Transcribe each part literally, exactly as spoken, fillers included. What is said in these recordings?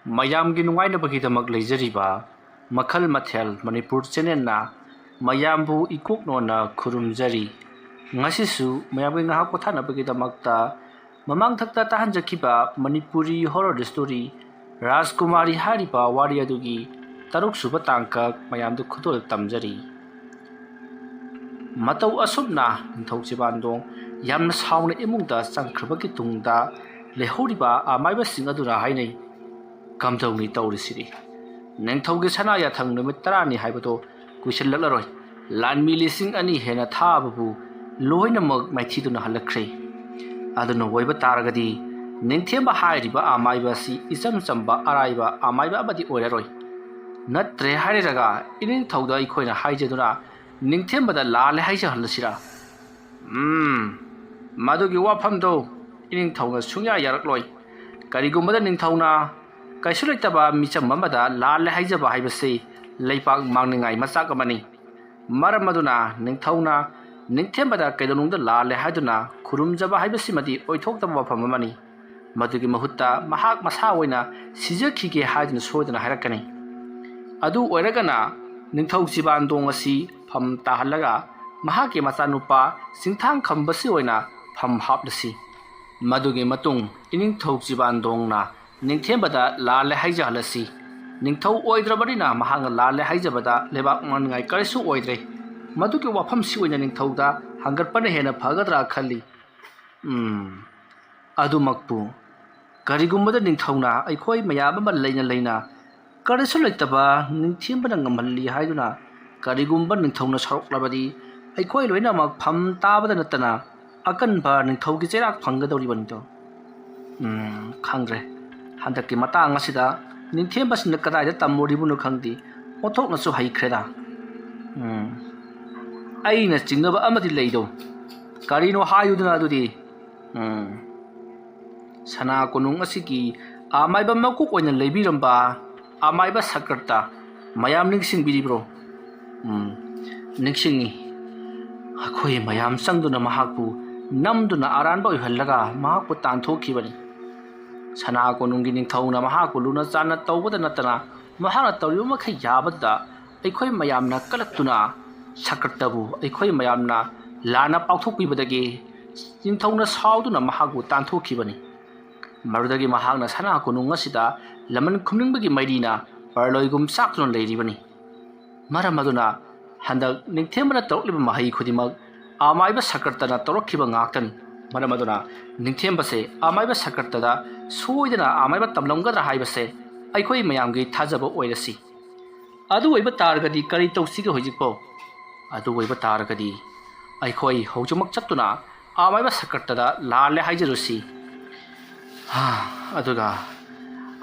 ꯃꯌꯥꯝꯒꯤ ꯅꯨꯡꯉꯥꯏꯅꯕꯒꯤꯗꯃꯛ ꯂꯩꯖꯔꯤꯕ ꯃꯈꯜ ꯃꯊꯦꯜ ꯃꯅꯤꯄꯨꯔ ꯆꯦꯅꯦꯜꯅ ꯃꯌꯥꯝꯕꯨ ꯏꯀꯣꯛꯅꯣꯅ ꯈꯨꯔꯨꯝꯖꯔꯤ꯫ ꯉꯁꯤꯁꯨ ꯃꯌꯥꯝꯒꯤ ꯉꯥꯏꯍꯥꯛ ꯄꯣꯊꯥꯅꯕꯒꯤꯗꯃꯛꯇ ꯃꯃꯥꯡꯊꯛꯇ ꯇꯥꯍꯟꯖꯈꯤꯕ ꯃꯅꯤꯄꯨꯔꯤ ꯍꯣꯔꯔ ꯁ꯭ꯇꯣꯔꯤ ꯔꯥꯖꯀꯨꯃꯥꯔꯤ ꯍꯥꯏꯔꯤꯕ ꯋꯥꯔꯤ ꯑꯗꯨꯒꯤ ꯇꯔꯨꯛ ꯁꯨꯕ ꯇꯥꯡꯀꯛ ꯃꯌꯥꯝꯗ ꯈꯨꯗꯣꯜ ꯇꯝꯖꯔꯤ꯫ ꯃꯇꯧ ꯑꯁꯨꯝꯅ ꯅꯤꯡꯊꯧ ꯆꯤꯕꯥꯟꯗꯣꯡ ꯌꯥꯝꯅ ꯁꯥꯎꯅ ꯏꯃꯨꯡꯗ ꯆꯪꯈ꯭ꯔꯕꯒꯤ ꯇꯨꯡꯗ ꯂꯩꯍꯧꯔꯤꯕ ꯑꯃꯥꯏꯕꯁꯤꯡ ꯑꯗꯨꯅ ꯍꯥꯏꯅꯩ, "ꯀꯝꯗꯧꯅꯤ ꯇꯧꯔꯤꯁꯤꯗꯤ? ꯅꯤꯡꯊꯧꯒꯤ ꯁꯅꯥ ꯌꯥꯊꯪ ꯅꯨꯃꯤꯠ ꯇꯔꯥꯅꯤ ꯍꯥꯏꯕꯗꯣ ꯀꯨꯏꯁꯤꯜꯂꯛꯂꯔꯣꯏ꯫ ꯂꯥꯟꯃꯤ ꯂꯤꯁꯤꯡ ꯑꯅꯤ ꯍꯦꯟꯅ ꯊꯥꯕꯕꯨ ꯂꯣꯏꯅꯃꯛ ꯃꯥꯏꯊꯤꯗꯨꯅ ꯍꯜꯂꯛꯈ꯭ꯔꯦ꯫ ꯑꯗꯨꯅ ꯑꯣꯏꯕ ꯇꯥꯔꯒꯗꯤ ꯅꯤꯡꯊꯦꯝꯕ ꯍꯥꯏꯔꯤꯕ ꯑꯃꯥꯏꯕ ꯑꯁꯤ ꯏꯆꯝ ꯆꯝꯕ ꯑꯔꯥꯏꯕ ꯑꯃꯥꯏꯕ ꯑꯃꯗꯤ ꯑꯣꯏꯔꯔꯣꯏ꯫ ꯅꯠꯇ꯭ꯔꯦ ꯍꯥꯏꯔꯒ ꯏꯅꯤꯡꯊꯧꯗ ꯑꯩꯈꯣꯏꯅ ꯍꯥꯏꯖꯗꯨꯅ ꯅꯤꯡꯊꯦꯝꯕꯗ ꯂꯥꯜꯂꯦ ꯍꯥꯏꯖꯍꯜꯂꯁꯤꯔꯥ?" ꯎꯝ, ꯃꯗꯨꯒꯤ ꯋꯥꯐꯝꯗꯣ ꯏꯅꯤꯡꯊꯧꯅ ꯁꯨꯡꯌꯥ ꯌꯥꯔꯛꯂꯣꯏ꯫ ꯀꯔꯤꯒꯨꯝꯕꯗ ꯅꯤꯡꯊꯧꯅ ꯀꯩꯁꯨ ꯂꯩꯇꯕ ꯃꯤꯆꯝ ꯑꯃꯗ ꯂꯥꯜꯂꯦ ꯍꯥꯏꯖꯕ ꯍꯥꯏꯕꯁꯤ ꯂꯩꯄꯥꯛ ꯃꯥꯡꯅꯤꯡꯉꯥꯏ ꯃꯆꯥꯛ ꯑꯃꯅꯤ꯫ ꯃꯔꯝ ꯑꯗꯨꯅ ꯅꯤꯡꯊꯧꯅ ꯅꯤꯡꯊꯦꯝꯕꯗ ꯀꯩꯗꯧꯅꯨꯡꯗ ꯂꯥꯜꯂꯦ ꯍꯥꯏꯗꯨꯅ ꯈꯨꯔꯨꯝꯖꯕ ꯍꯥꯏꯕꯁꯤꯃꯗꯤ ꯑꯣꯏꯊꯣꯛꯇꯕ ꯋꯥꯐꯝ ꯑꯃꯅꯤ꯫ ꯃꯗꯨꯒꯤ ꯃꯍꯨꯠꯇ ꯃꯍꯥꯛ ꯃꯁꯥ ꯑꯣꯏꯅ ꯁꯤꯖꯈꯤꯒꯦ ꯍꯥꯏꯗꯨꯅ ꯁꯣꯏꯗꯅ ꯍꯥꯏꯔꯛꯀꯅꯤ꯫ ꯑꯗꯨ ꯑꯣꯏꯔꯒꯅ ꯅꯤꯡꯊꯧ ꯆꯤꯕꯥꯟꯗꯣꯡ ꯑꯁꯤ ꯐꯝ ꯇꯥꯍꯜꯂꯒ ꯃꯍꯥꯛꯀꯤ ꯃꯆꯥꯅꯨꯄꯥ ꯆꯤꯡꯊꯥꯡ ꯈꯝꯕꯁꯤ ꯑꯣꯏꯅ ꯐꯝ ꯍꯥꯞꯂꯁꯤ꯫ ꯃꯗꯨꯒꯤ ꯃꯇꯨꯡ ꯏꯅꯤꯡꯊꯧ ꯆꯤꯕꯥꯟꯗꯣꯡꯅ ꯅꯤꯡꯊꯦꯝꯕꯗ ꯂꯥꯜꯂꯦ ꯍꯥꯏꯖꯍꯜꯂꯁꯤ꯫ ꯅꯤꯡꯊꯧ ꯑꯣꯏꯗ꯭ꯔꯕꯅꯤꯅ ꯃꯍꯥꯛꯅ ꯂꯥꯜꯂꯦ ꯍꯥꯏꯖꯕꯗ ꯂꯩꯕꯥꯛ ꯃꯥꯡꯅꯤꯡꯉꯥꯏ ꯀꯔꯤꯁꯨ ꯑꯣꯏꯗ꯭ꯔꯦ꯫ ꯃꯗꯨꯒꯤ ꯋꯥꯐꯝꯁꯤ ꯑꯣꯏꯅ ꯅꯤꯡꯊꯧꯗ ꯍꯪꯒꯠꯄꯅ ꯍꯦꯟꯅ ꯐꯒꯗ꯭ꯔꯥ ꯈꯜꯂꯤ꯫ ꯎꯝ, ꯑꯗꯨꯃꯛꯄꯨ ꯀꯔꯤꯒꯨꯝꯕꯗ ꯅꯤꯡꯊꯧꯅ ꯑꯩꯈꯣꯏ ꯃꯌꯥꯝ ꯑꯃ ꯂꯩꯅ ꯂꯩꯅ ꯀꯔꯤꯁꯨ ꯂꯩꯇꯕ ꯅꯤꯡꯊꯦꯝꯕꯅ ꯉꯝꯍꯜꯂꯤ ꯍꯥꯏꯗꯨꯅ ꯀꯔꯤꯒꯨꯝꯕ ꯅꯤꯡꯊꯧꯅ ꯁꯥꯎꯔꯛꯂꯕꯗꯤ ꯑꯩꯈꯣꯏ ꯂꯣꯏꯅꯃꯛ ꯐꯝ ꯇꯥꯕꯗ ꯅꯠꯇꯅ ꯑꯀꯟꯕ ꯅꯤꯡꯊꯧꯒꯤ ꯆꯩꯔꯥꯛ ꯐꯪꯒꯗꯧꯔꯤꯕꯅꯤꯗꯣ꯫ ꯎꯝ, ꯈꯪꯗ꯭ꯔꯦ꯫ ꯍꯟꯗꯛꯀꯤ ꯃꯇꯥꯡ ꯑꯁꯤꯗ ꯅꯤꯡꯊꯦꯝꯕꯁꯤꯡꯅ ꯀꯗꯥꯏꯗ ꯇꯝꯃꯨꯔꯤꯕꯅꯣ ꯈꯪꯗꯦ, ꯑꯣꯟꯊꯣꯛꯅꯁꯨ ꯍꯩꯈ꯭ꯔꯦꯗ꯫ ꯎꯝ, ꯑꯩꯅ ꯆꯤꯡꯅꯕ ꯑꯃꯗꯤ ꯂꯩꯗꯣ꯫ ꯀꯔꯤꯅꯣ ꯍꯥꯏꯌꯨꯗꯅ ꯑꯗꯨꯗꯤ꯫ ꯎꯝ, ꯁꯅꯥ ꯀꯣꯅꯨꯡ ꯑꯁꯤꯒꯤ ꯑꯃꯥꯏꯕ ꯃꯀꯣꯛ ꯑꯣꯏꯅ ꯂꯩꯕꯤꯔꯝꯕ ꯑꯃꯥꯏꯕ ꯁꯀ꯭ꯔꯇ ꯃꯌꯥꯝ ꯅꯤꯡꯁꯤꯡꯕꯤꯔꯤꯕ꯭ꯔꯣ? ꯎꯝ, ꯅꯤꯡꯁꯤꯡꯉꯤ꯫ ꯑꯩꯈꯣꯏ ꯃꯌꯥꯝ ꯆꯪꯗꯨꯅ ꯃꯍꯥꯛꯄꯨ ꯅꯝꯗꯨꯅ ꯑꯔꯥꯟꯕ ꯑꯣꯏꯍꯜꯂꯒ ꯃꯍꯥꯛꯄꯨ ꯇꯥꯟꯊꯣꯛꯈꯤꯕꯅꯤ꯫ ꯁꯅꯥ ꯀꯣꯅꯨꯡꯒꯤ ꯅꯤꯡꯊꯧꯅ ꯃꯍꯥꯛꯄꯨ ꯂꯨꯅ ꯆꯥꯟꯅ ꯇꯧꯕꯗ ꯅꯠꯇꯅ, ꯃꯍꯥꯛꯅ ꯇꯧꯔꯤꯕ ꯃꯈꯩ ꯌꯥꯕꯗꯨꯗ ꯑꯩꯈꯣꯏ ꯃꯌꯥꯝꯅ ꯀꯜꯂꯛꯇꯨꯅ ꯁꯀ꯭ꯔꯇꯕꯨ ꯑꯩꯈꯣꯏ ꯃꯌꯥꯝꯅ ꯂꯥꯟꯅ ꯄꯥꯛꯊꯣꯛꯄꯤꯕꯗꯒꯤ ꯅꯤꯡꯊꯧꯅ ꯁꯥꯎꯗꯨꯅ ꯃꯍꯥꯛꯄꯨ ꯇꯥꯟꯊꯣꯛꯈꯤꯕꯅꯤ꯫ ꯃꯗꯨꯗꯒꯤ ꯃꯍꯥꯛꯅ ꯁꯅꯥ ꯀꯣꯅꯨꯡ ꯑꯁꯤꯗ ꯂꯃꯟ ꯈꯨꯝꯅꯤꯡꯕꯒꯤ ꯃꯩꯔꯤꯅ ꯄꯔꯂꯣꯏꯒꯨꯝ ꯆꯥꯛꯇꯨꯅ ꯂꯩꯔꯤꯕꯅꯤ꯫ ꯃꯔꯝ ꯑꯗꯨꯅ ꯍꯟꯗꯛ ꯅꯤꯡꯊꯦꯝꯕꯅ ꯇꯧꯔꯛꯂꯤꯕ ꯃꯍꯩ ꯈꯨꯗꯤꯡꯃꯛ ꯑꯃꯥꯏꯕ ꯁꯀ꯭ꯔꯇꯅ ꯇꯧꯔꯛꯈꯤꯕ ꯉꯥꯛꯇꯅꯤ꯫ ꯃꯔꯝ ꯑꯗꯨꯅ ꯅꯤꯡꯊꯦꯝꯕꯁꯦ ꯑꯃꯥꯏꯕ ꯁꯀ꯭ꯔꯇꯗ ꯁꯣꯏꯗꯅ ꯑꯃꯥꯏꯕ ꯇꯝꯂꯝꯒꯗ꯭ꯔꯥ ꯍꯥꯏꯕꯁꯦ ꯑꯩꯈꯣꯏ ꯃꯌꯥꯝꯒꯤ ꯊꯥꯖꯕ ꯑꯣꯏꯔꯁꯤ꯫ ꯑꯗꯨ ꯑꯣꯏꯕ ꯇꯥꯔꯒꯗꯤ ꯀꯔꯤ ꯇꯧꯁꯤꯒꯦ ꯍꯧꯖꯤꯛꯄꯣ? ꯑꯗꯨ ꯑꯣꯏꯕ ꯇꯥꯔꯒꯗꯤ ꯑꯩꯈꯣꯏ ꯍꯧꯖꯤꯛꯃꯛ ꯆꯠꯇꯨꯅ ꯑꯃꯥꯏꯕ ꯁꯀ꯭ꯔꯇꯗ ꯂꯥꯜꯂꯦ ꯍꯥꯏꯖꯔꯨꯁꯤ꯫ ꯍꯥ, ꯑꯗꯨꯒ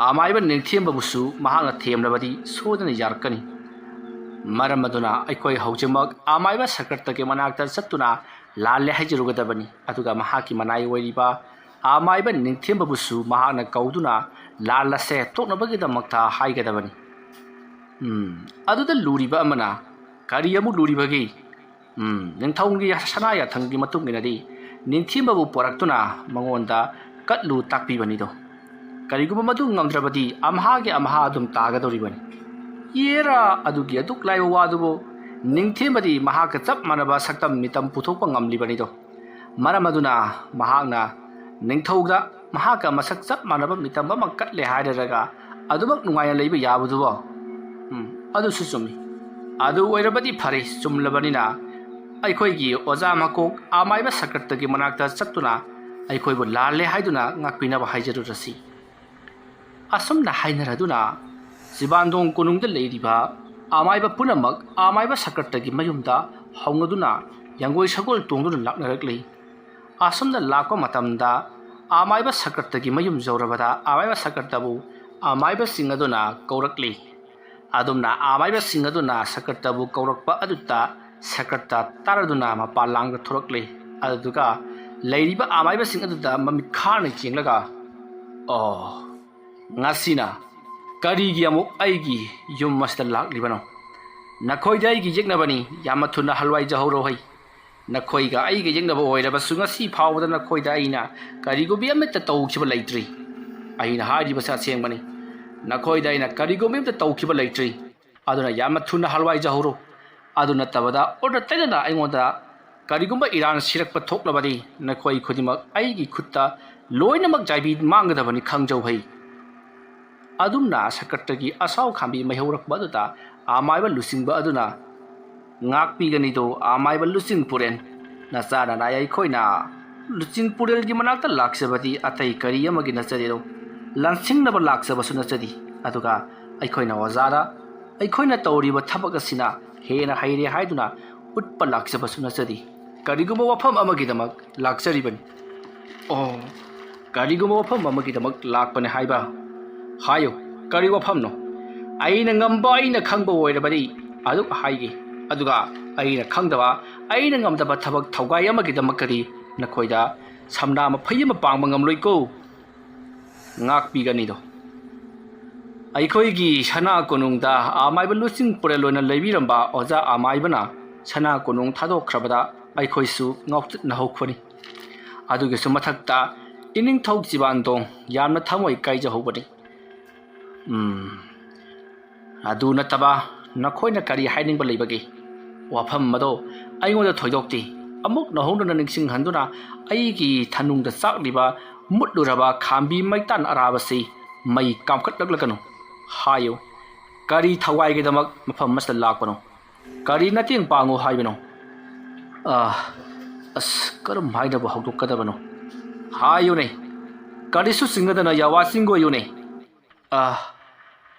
ꯑꯃꯥꯏꯕ ꯅꯤꯡꯊꯦꯝꯕꯕꯨꯁꯨ ꯃꯍꯥꯛꯅ ꯊꯦꯝꯂꯕꯗꯤ ꯁꯣꯏꯗꯅ ꯌꯥꯔꯛꯀꯅꯤ꯫ ꯃꯔꯝ ꯑꯗꯨꯅ ꯑꯩꯈꯣꯏ ꯍꯧꯖꯤꯛꯃꯛ ꯑꯃꯥꯏꯕ ꯁꯀ꯭ꯔꯇꯒꯤ ꯃꯅꯥꯛꯇ ꯆꯠꯇꯨꯅ ꯂꯥꯜꯂꯦ ꯍꯥꯏꯖꯔꯨꯒꯗꯕꯅꯤ꯫ ꯑꯗꯨꯒ ꯃꯍꯥꯛꯀꯤ ꯃꯅꯥꯏ ꯑꯣꯏꯔꯤꯕ ꯑꯃꯥꯏꯕ ꯅꯤꯡꯊꯦꯝꯕꯕꯨꯁꯨ ꯃꯍꯥꯛꯅ ꯀꯧꯗꯨꯅ ꯂꯥꯜ ꯑꯁꯦ ꯇꯣꯛꯅꯕꯒꯤꯗꯃꯛꯇ ꯍꯥꯏꯒꯗꯕꯅꯤ꯫ ꯎꯝ, ꯑꯗꯨꯗ ꯂꯨꯔꯤꯕ ꯑꯃꯅ, "ꯀꯔꯤ ꯑꯃꯨꯛ ꯂꯨꯔꯤꯕꯒꯦ?" ꯎꯝ, ꯅꯤꯡꯊꯧꯒꯤ ꯁꯅꯥ ꯌꯥꯊꯪꯒꯤ ꯃꯇꯨꯡ ꯏꯟꯅꯗꯤ ꯅꯤꯡꯊꯦꯝꯕꯕꯨ ꯄꯣꯔꯛꯇꯨꯅ ꯃꯉꯣꯟꯗ ꯀꯠꯂꯨ ꯇꯥꯛꯄꯤꯕꯅꯤꯗꯣ꯫ ꯀꯔꯤꯒꯨꯝꯕ ꯃꯗꯨ ꯉꯝꯗ꯭ꯔꯕꯗꯤ ꯑꯝꯍꯥꯒꯤ ꯑꯝꯍꯥ ꯑꯗꯨꯝ ꯇꯥꯒꯗꯧꯔꯤꯕꯅꯤ꯫ ꯌꯦꯔꯥ, ꯑꯗꯨꯒꯤ ꯑꯗꯨꯛ ꯂꯥꯏꯕ ꯋꯥꯗꯨꯕꯨ ꯅꯤꯡꯊꯦꯝꯕꯗꯤ ꯃꯍꯥꯛꯀ ꯆꯞ ꯃꯥꯟꯅꯕ ꯁꯛꯇꯝ ꯃꯤꯇꯝ ꯄꯨꯊꯣꯛꯄ ꯉꯝꯂꯤꯕꯅꯤꯗꯣ꯫ ꯃꯔꯝ ꯑꯗꯨꯅ ꯃꯍꯥꯛꯅ ꯅꯤꯡꯊꯧꯗ ꯃꯍꯥꯛꯀ ꯃꯁꯛ ꯆꯞ ꯃꯥꯟꯅꯕ ꯃꯤꯇꯝ ꯑꯃ ꯀꯠꯂꯦ ꯍꯥꯏꯔꯔꯒ ꯑꯗꯨꯃꯛ ꯅꯨꯡꯉꯥꯏꯅ ꯂꯩꯕ ꯌꯥꯕꯗꯨꯕꯣ? ꯎꯝ, ꯑꯗꯨꯁꯨ ꯆꯨꯝꯃꯤ꯫ ꯑꯗꯨ ꯑꯣꯏꯔꯕꯗꯤ ꯐꯔꯦ, ꯆꯨꯝꯂꯕꯅꯤꯅ ꯑꯩꯈꯣꯏꯒꯤ ꯑꯣꯖꯥ ꯃꯀꯣꯛ ꯑꯃꯥꯏꯕ ꯁꯀ꯭ꯔꯇꯒꯤ ꯃꯅꯥꯛꯇ ꯆꯠꯇꯨꯅ ꯑꯩꯈꯣꯏꯕꯨ ꯂꯥꯜꯂꯦ ꯍꯥꯏꯗꯨꯅ ꯉꯥꯛꯄꯤꯅꯕ ꯍꯥꯏꯖꯔꯨꯔꯁꯤ꯫ ꯑꯁꯨꯝꯅ ꯍꯥꯏꯅꯔꯗꯨꯅ ꯁꯤꯕꯥꯟꯗꯣꯡ ꯀꯣꯅꯨꯡꯗ ꯂꯩꯔꯤꯕ ꯑꯃꯥꯏꯕ ꯄꯨꯝꯅꯃꯛ ꯑꯃꯥꯏꯕ ꯁꯀ꯭ꯔꯇꯒꯤ ꯃꯌꯨꯝꯗ ꯍꯧꯅꯗꯨꯅ ꯌꯥꯡꯒꯣꯏ ꯁꯒꯣꯜ ꯇꯣꯡꯗꯨꯅ ꯂꯥꯛꯅꯔꯛꯂꯤ꯫ ꯑꯁꯨꯝꯅ ꯂꯥꯛꯄ ꯃꯇꯝꯗ ꯑꯃꯥꯏꯕ ꯁꯀ꯭ꯔꯇꯒꯤ ꯃꯌꯨꯝ ꯌꯧꯔꯕꯗ ꯑꯃꯥꯏꯕ ꯁꯀ꯭ꯔꯇꯕꯨ ꯑꯃꯥꯏꯕꯁꯤꯡ ꯑꯗꯨꯅ ꯀꯧꯔꯛꯂꯤ꯫ ꯑꯗꯨꯝꯅ ꯑꯃꯥꯏꯕꯁꯤꯡ ꯑꯗꯨꯅ ꯁꯀ꯭ꯔꯇꯕꯨ ꯀꯧꯔꯛꯄ ꯑꯗꯨꯗ ꯁꯀ꯭ꯔꯇ ꯇꯥꯔꯗꯨꯅ ꯃꯄꯥꯟ ꯂꯥꯡꯗ ꯊꯣꯔꯛꯂꯤ꯫ ꯑꯗꯨꯗꯨꯒ ꯂꯩꯔꯤꯕ ꯑꯃꯥꯏꯕꯁꯤꯡ ꯑꯗꯨꯗ ꯃꯃꯤꯠ ꯈꯥꯅ ꯌꯦꯡꯂꯒ, "ꯑꯣ, ꯉꯁꯤꯅ ꯀꯔꯤꯒꯤ ꯑꯃꯨꯛ ꯑꯩꯒꯤ ꯌꯨꯝ ꯑꯁꯤꯗ ꯂꯥꯛꯂꯤꯕꯅꯣ? ꯅꯈꯣꯏꯗ ꯑꯩꯒꯤ ꯌꯦꯛꯅꯕꯅꯤ, ꯌꯥꯝꯅ ꯊꯨꯅ ꯍꯜꯋꯥꯏꯖꯍꯧꯔꯣ ꯍꯩ꯫ ꯅꯈꯣꯏꯒ ꯑꯩꯒ ꯌꯦꯛꯅꯕ ꯑꯣꯏꯔꯕꯁꯨ ꯉꯁꯤ ꯐꯥꯎꯕꯗ ꯅꯈꯣꯏꯗ ꯑꯩꯅ ꯀꯔꯤꯒꯨꯝꯕ ꯑꯃꯠꯇ ꯇꯧꯈꯤꯕ ꯂꯩꯇ꯭ꯔꯤ꯫ ꯑꯩꯅ ꯍꯥꯏꯔꯤꯕꯁꯤ ꯑꯁꯦꯡꯕꯅꯤ꯫ ꯅꯈꯣꯏꯗ ꯑꯩꯅ ꯀꯔꯤꯒꯨꯝꯕ ꯑꯃꯇ ꯇꯧꯈꯤꯕ ꯂꯩꯇ꯭ꯔꯤ꯫ ꯑꯗꯨꯅ ꯌꯥꯝꯅ ꯊꯨꯅ ꯍꯜꯋꯥꯏꯖꯍꯧꯔꯣ꯫ ꯑꯗꯨ ꯅꯠꯇꯕꯗ ꯑꯣꯟꯅ ꯇꯩꯅꯅ ꯑꯩꯉꯣꯟꯗ ꯀꯔꯤꯒꯨꯝꯕ ꯏꯔꯥꯟ ꯁꯤꯔꯛꯄ ꯊꯣꯛꯂꯕꯗꯤ ꯅꯈꯣꯏ ꯈꯨꯗꯤꯡꯃꯛ ꯑꯩꯒꯤ ꯈꯨꯠꯇ ꯂꯣꯏꯅꯃꯛ ꯆꯥꯏꯕꯤ ꯃꯥꯡꯒꯗꯕꯅꯤ, ꯈꯪꯖꯧ ꯍꯩ꯫ ꯑꯗꯨꯝꯅ ꯁꯀꯠꯇꯒꯤ ꯑꯁꯥꯎ ꯈꯥꯝꯕꯤ ꯃꯩꯍꯧꯔꯛꯄ ꯑꯗꯨꯗ ꯑꯃꯥꯏꯕ ꯂꯨꯆꯤꯡꯕ ꯑꯗꯨꯅ, "ꯉꯥꯛꯄꯤꯒꯅꯤꯗꯣ ꯑꯃꯥꯏꯕ ꯂꯨꯆꯤꯡ ꯄꯨꯔꯦꯟ, ꯅꯆꯥ ꯅꯅꯥꯏ ꯑꯩꯈꯣꯏꯅ ꯂꯨꯆꯤꯡ ꯄꯨꯔꯦꯜꯒꯤ ꯃꯅꯥꯛꯇ ꯂꯥꯛꯆꯕꯗꯤ ꯑꯇꯩ ꯀꯔꯤ ꯑꯃꯒꯤ ꯅꯠꯆꯗꯦꯗꯣ, ꯂꯥꯟꯁꯤꯡꯅꯕ ꯂꯥꯛꯆꯕꯁꯨ ꯅꯠꯆꯗꯦ꯫ ꯑꯗꯨꯒ ꯑꯩꯈꯣꯏꯅ ꯑꯣꯖꯥꯗ ꯑꯩꯈꯣꯏꯅ ꯇꯧꯔꯤꯕ ꯊꯕꯛ ꯑꯁꯤꯅ ꯍꯦꯟꯅ ꯍꯩꯔꯦ ꯍꯥꯏꯗꯨꯅ ꯎꯠꯄ ꯂꯥꯛꯆꯕꯁꯨ ꯅꯠꯆꯗꯦ꯫ ꯀꯔꯤꯒꯨꯝꯕ ꯋꯥꯐꯝ ꯑꯃꯒꯤꯗꯃꯛ ꯂꯥꯛꯆꯔꯤꯕꯅꯤ"꯫ "ꯑꯣ, ꯀꯔꯤꯒꯨꯝꯕ ꯋꯥꯐꯝ ꯑꯃꯒꯤꯗꯃꯛ ꯂꯥꯛꯄꯅꯦ ꯍꯥꯏꯕ? ꯍꯥꯏꯌꯨ, ꯀꯔꯤ ꯋꯥꯐꯝꯅꯣ? ꯑꯩꯅ ꯉꯝꯕ ꯑꯩꯅ ꯈꯪꯕ ꯑꯣꯏꯔꯕꯗꯤ ꯑꯗꯨꯛ ꯍꯥꯏꯒꯦ꯫ ꯑꯗꯨꯒ ꯑꯩꯅ ꯈꯪꯗꯕ, ꯑꯩꯅ ꯉꯝꯗꯕ ꯊꯕꯛ ꯊꯧꯒꯥꯏ ꯑꯃꯒꯤꯗꯃꯛꯇꯗꯤ ꯅꯈꯣꯏꯗ ꯁꯝꯅꯥ ꯃꯐꯩ ꯑꯃ ꯄꯥꯡꯕ ꯉꯝꯂꯣꯏꯀꯣ"꯫ "ꯉꯥꯛꯄꯤꯒꯅꯤꯗꯣ"꯫ ꯑꯩꯈꯣꯏꯒꯤ ꯁꯅꯥ ꯀꯣꯅꯨꯡꯗ ꯑꯃꯥꯏꯕ ꯂꯨꯆꯤꯡ ꯄꯨꯔꯦꯜ ꯑꯣꯏꯅ ꯂꯩꯕꯤꯔꯝꯕ ꯑꯣꯖꯥ ꯑꯃꯥꯏꯕꯅ ꯁꯅꯥ ꯀꯣꯅꯨꯡ ꯊꯥꯗꯣꯛꯈ꯭ꯔꯕꯗ ꯑꯩꯈꯣꯏꯁꯨ ꯉꯥꯎꯆꯠꯅꯍꯧꯈ꯭ꯔꯅꯤ꯫ ꯑꯗꯨꯒꯤꯁꯨ ꯃꯊꯛꯇ ꯏꯅꯤꯡꯊꯧ ꯆꯤꯕꯥꯟꯗꯣꯡ ꯌꯥꯝꯅ ꯊꯃꯣꯏ ꯀꯥꯏꯖꯍꯧꯕꯅꯤ꯫ ꯎꯝ, ꯑꯗꯨ ꯅꯠꯇꯕ ꯅꯈꯣꯏꯅ ꯀꯔꯤ ꯍꯥꯏꯅꯤꯡꯕ ꯂꯩꯕꯒꯦ? ꯋꯥꯐꯝ ꯑꯗꯣ ꯑꯩꯉꯣꯟꯗ ꯊꯣꯏꯗꯣꯛꯇꯦ꯫ ꯑꯃꯨꯛ ꯅꯧꯍꯧꯅꯅ ꯅꯤꯡꯁꯤꯡꯍꯟꯗꯨꯅ ꯑꯩꯒꯤ ꯊꯅꯨꯡꯗ ꯆꯥꯛꯂꯤꯕ ꯃꯨꯠꯂꯨꯔꯕ ꯈꯥꯝꯕꯤ ꯃꯩꯇꯥꯟ ꯑꯔꯥꯕꯁꯤ ꯃꯩ ꯀꯥꯝꯈꯠꯂꯛꯂꯒꯅꯨ꯫ ꯍꯥꯏꯌꯨ, ꯀꯔꯤ ꯊꯋꯥꯏꯒꯤꯗꯃꯛ ꯃꯐꯝ ꯑꯁꯤꯗ ꯂꯥꯛꯄꯅꯣ? ꯀꯔꯤ ꯃꯇꯦꯡ ꯄꯥꯡꯉꯨ ꯍꯥꯏꯕꯅꯣ? ꯑꯥ, ꯑꯁ, ꯀꯔꯝ ꯍꯥꯏꯅꯕꯨ ꯍꯧꯗꯣꯛꯀꯗꯕꯅꯣ? ꯍꯥꯏꯌꯨꯅꯦ, ꯀꯔꯤꯁꯨ ꯆꯤꯡꯅꯗꯅ ꯌꯥꯋꯥ ꯆꯤꯡꯒꯣꯏꯌꯨꯅꯦ꯫ ꯑꯥ,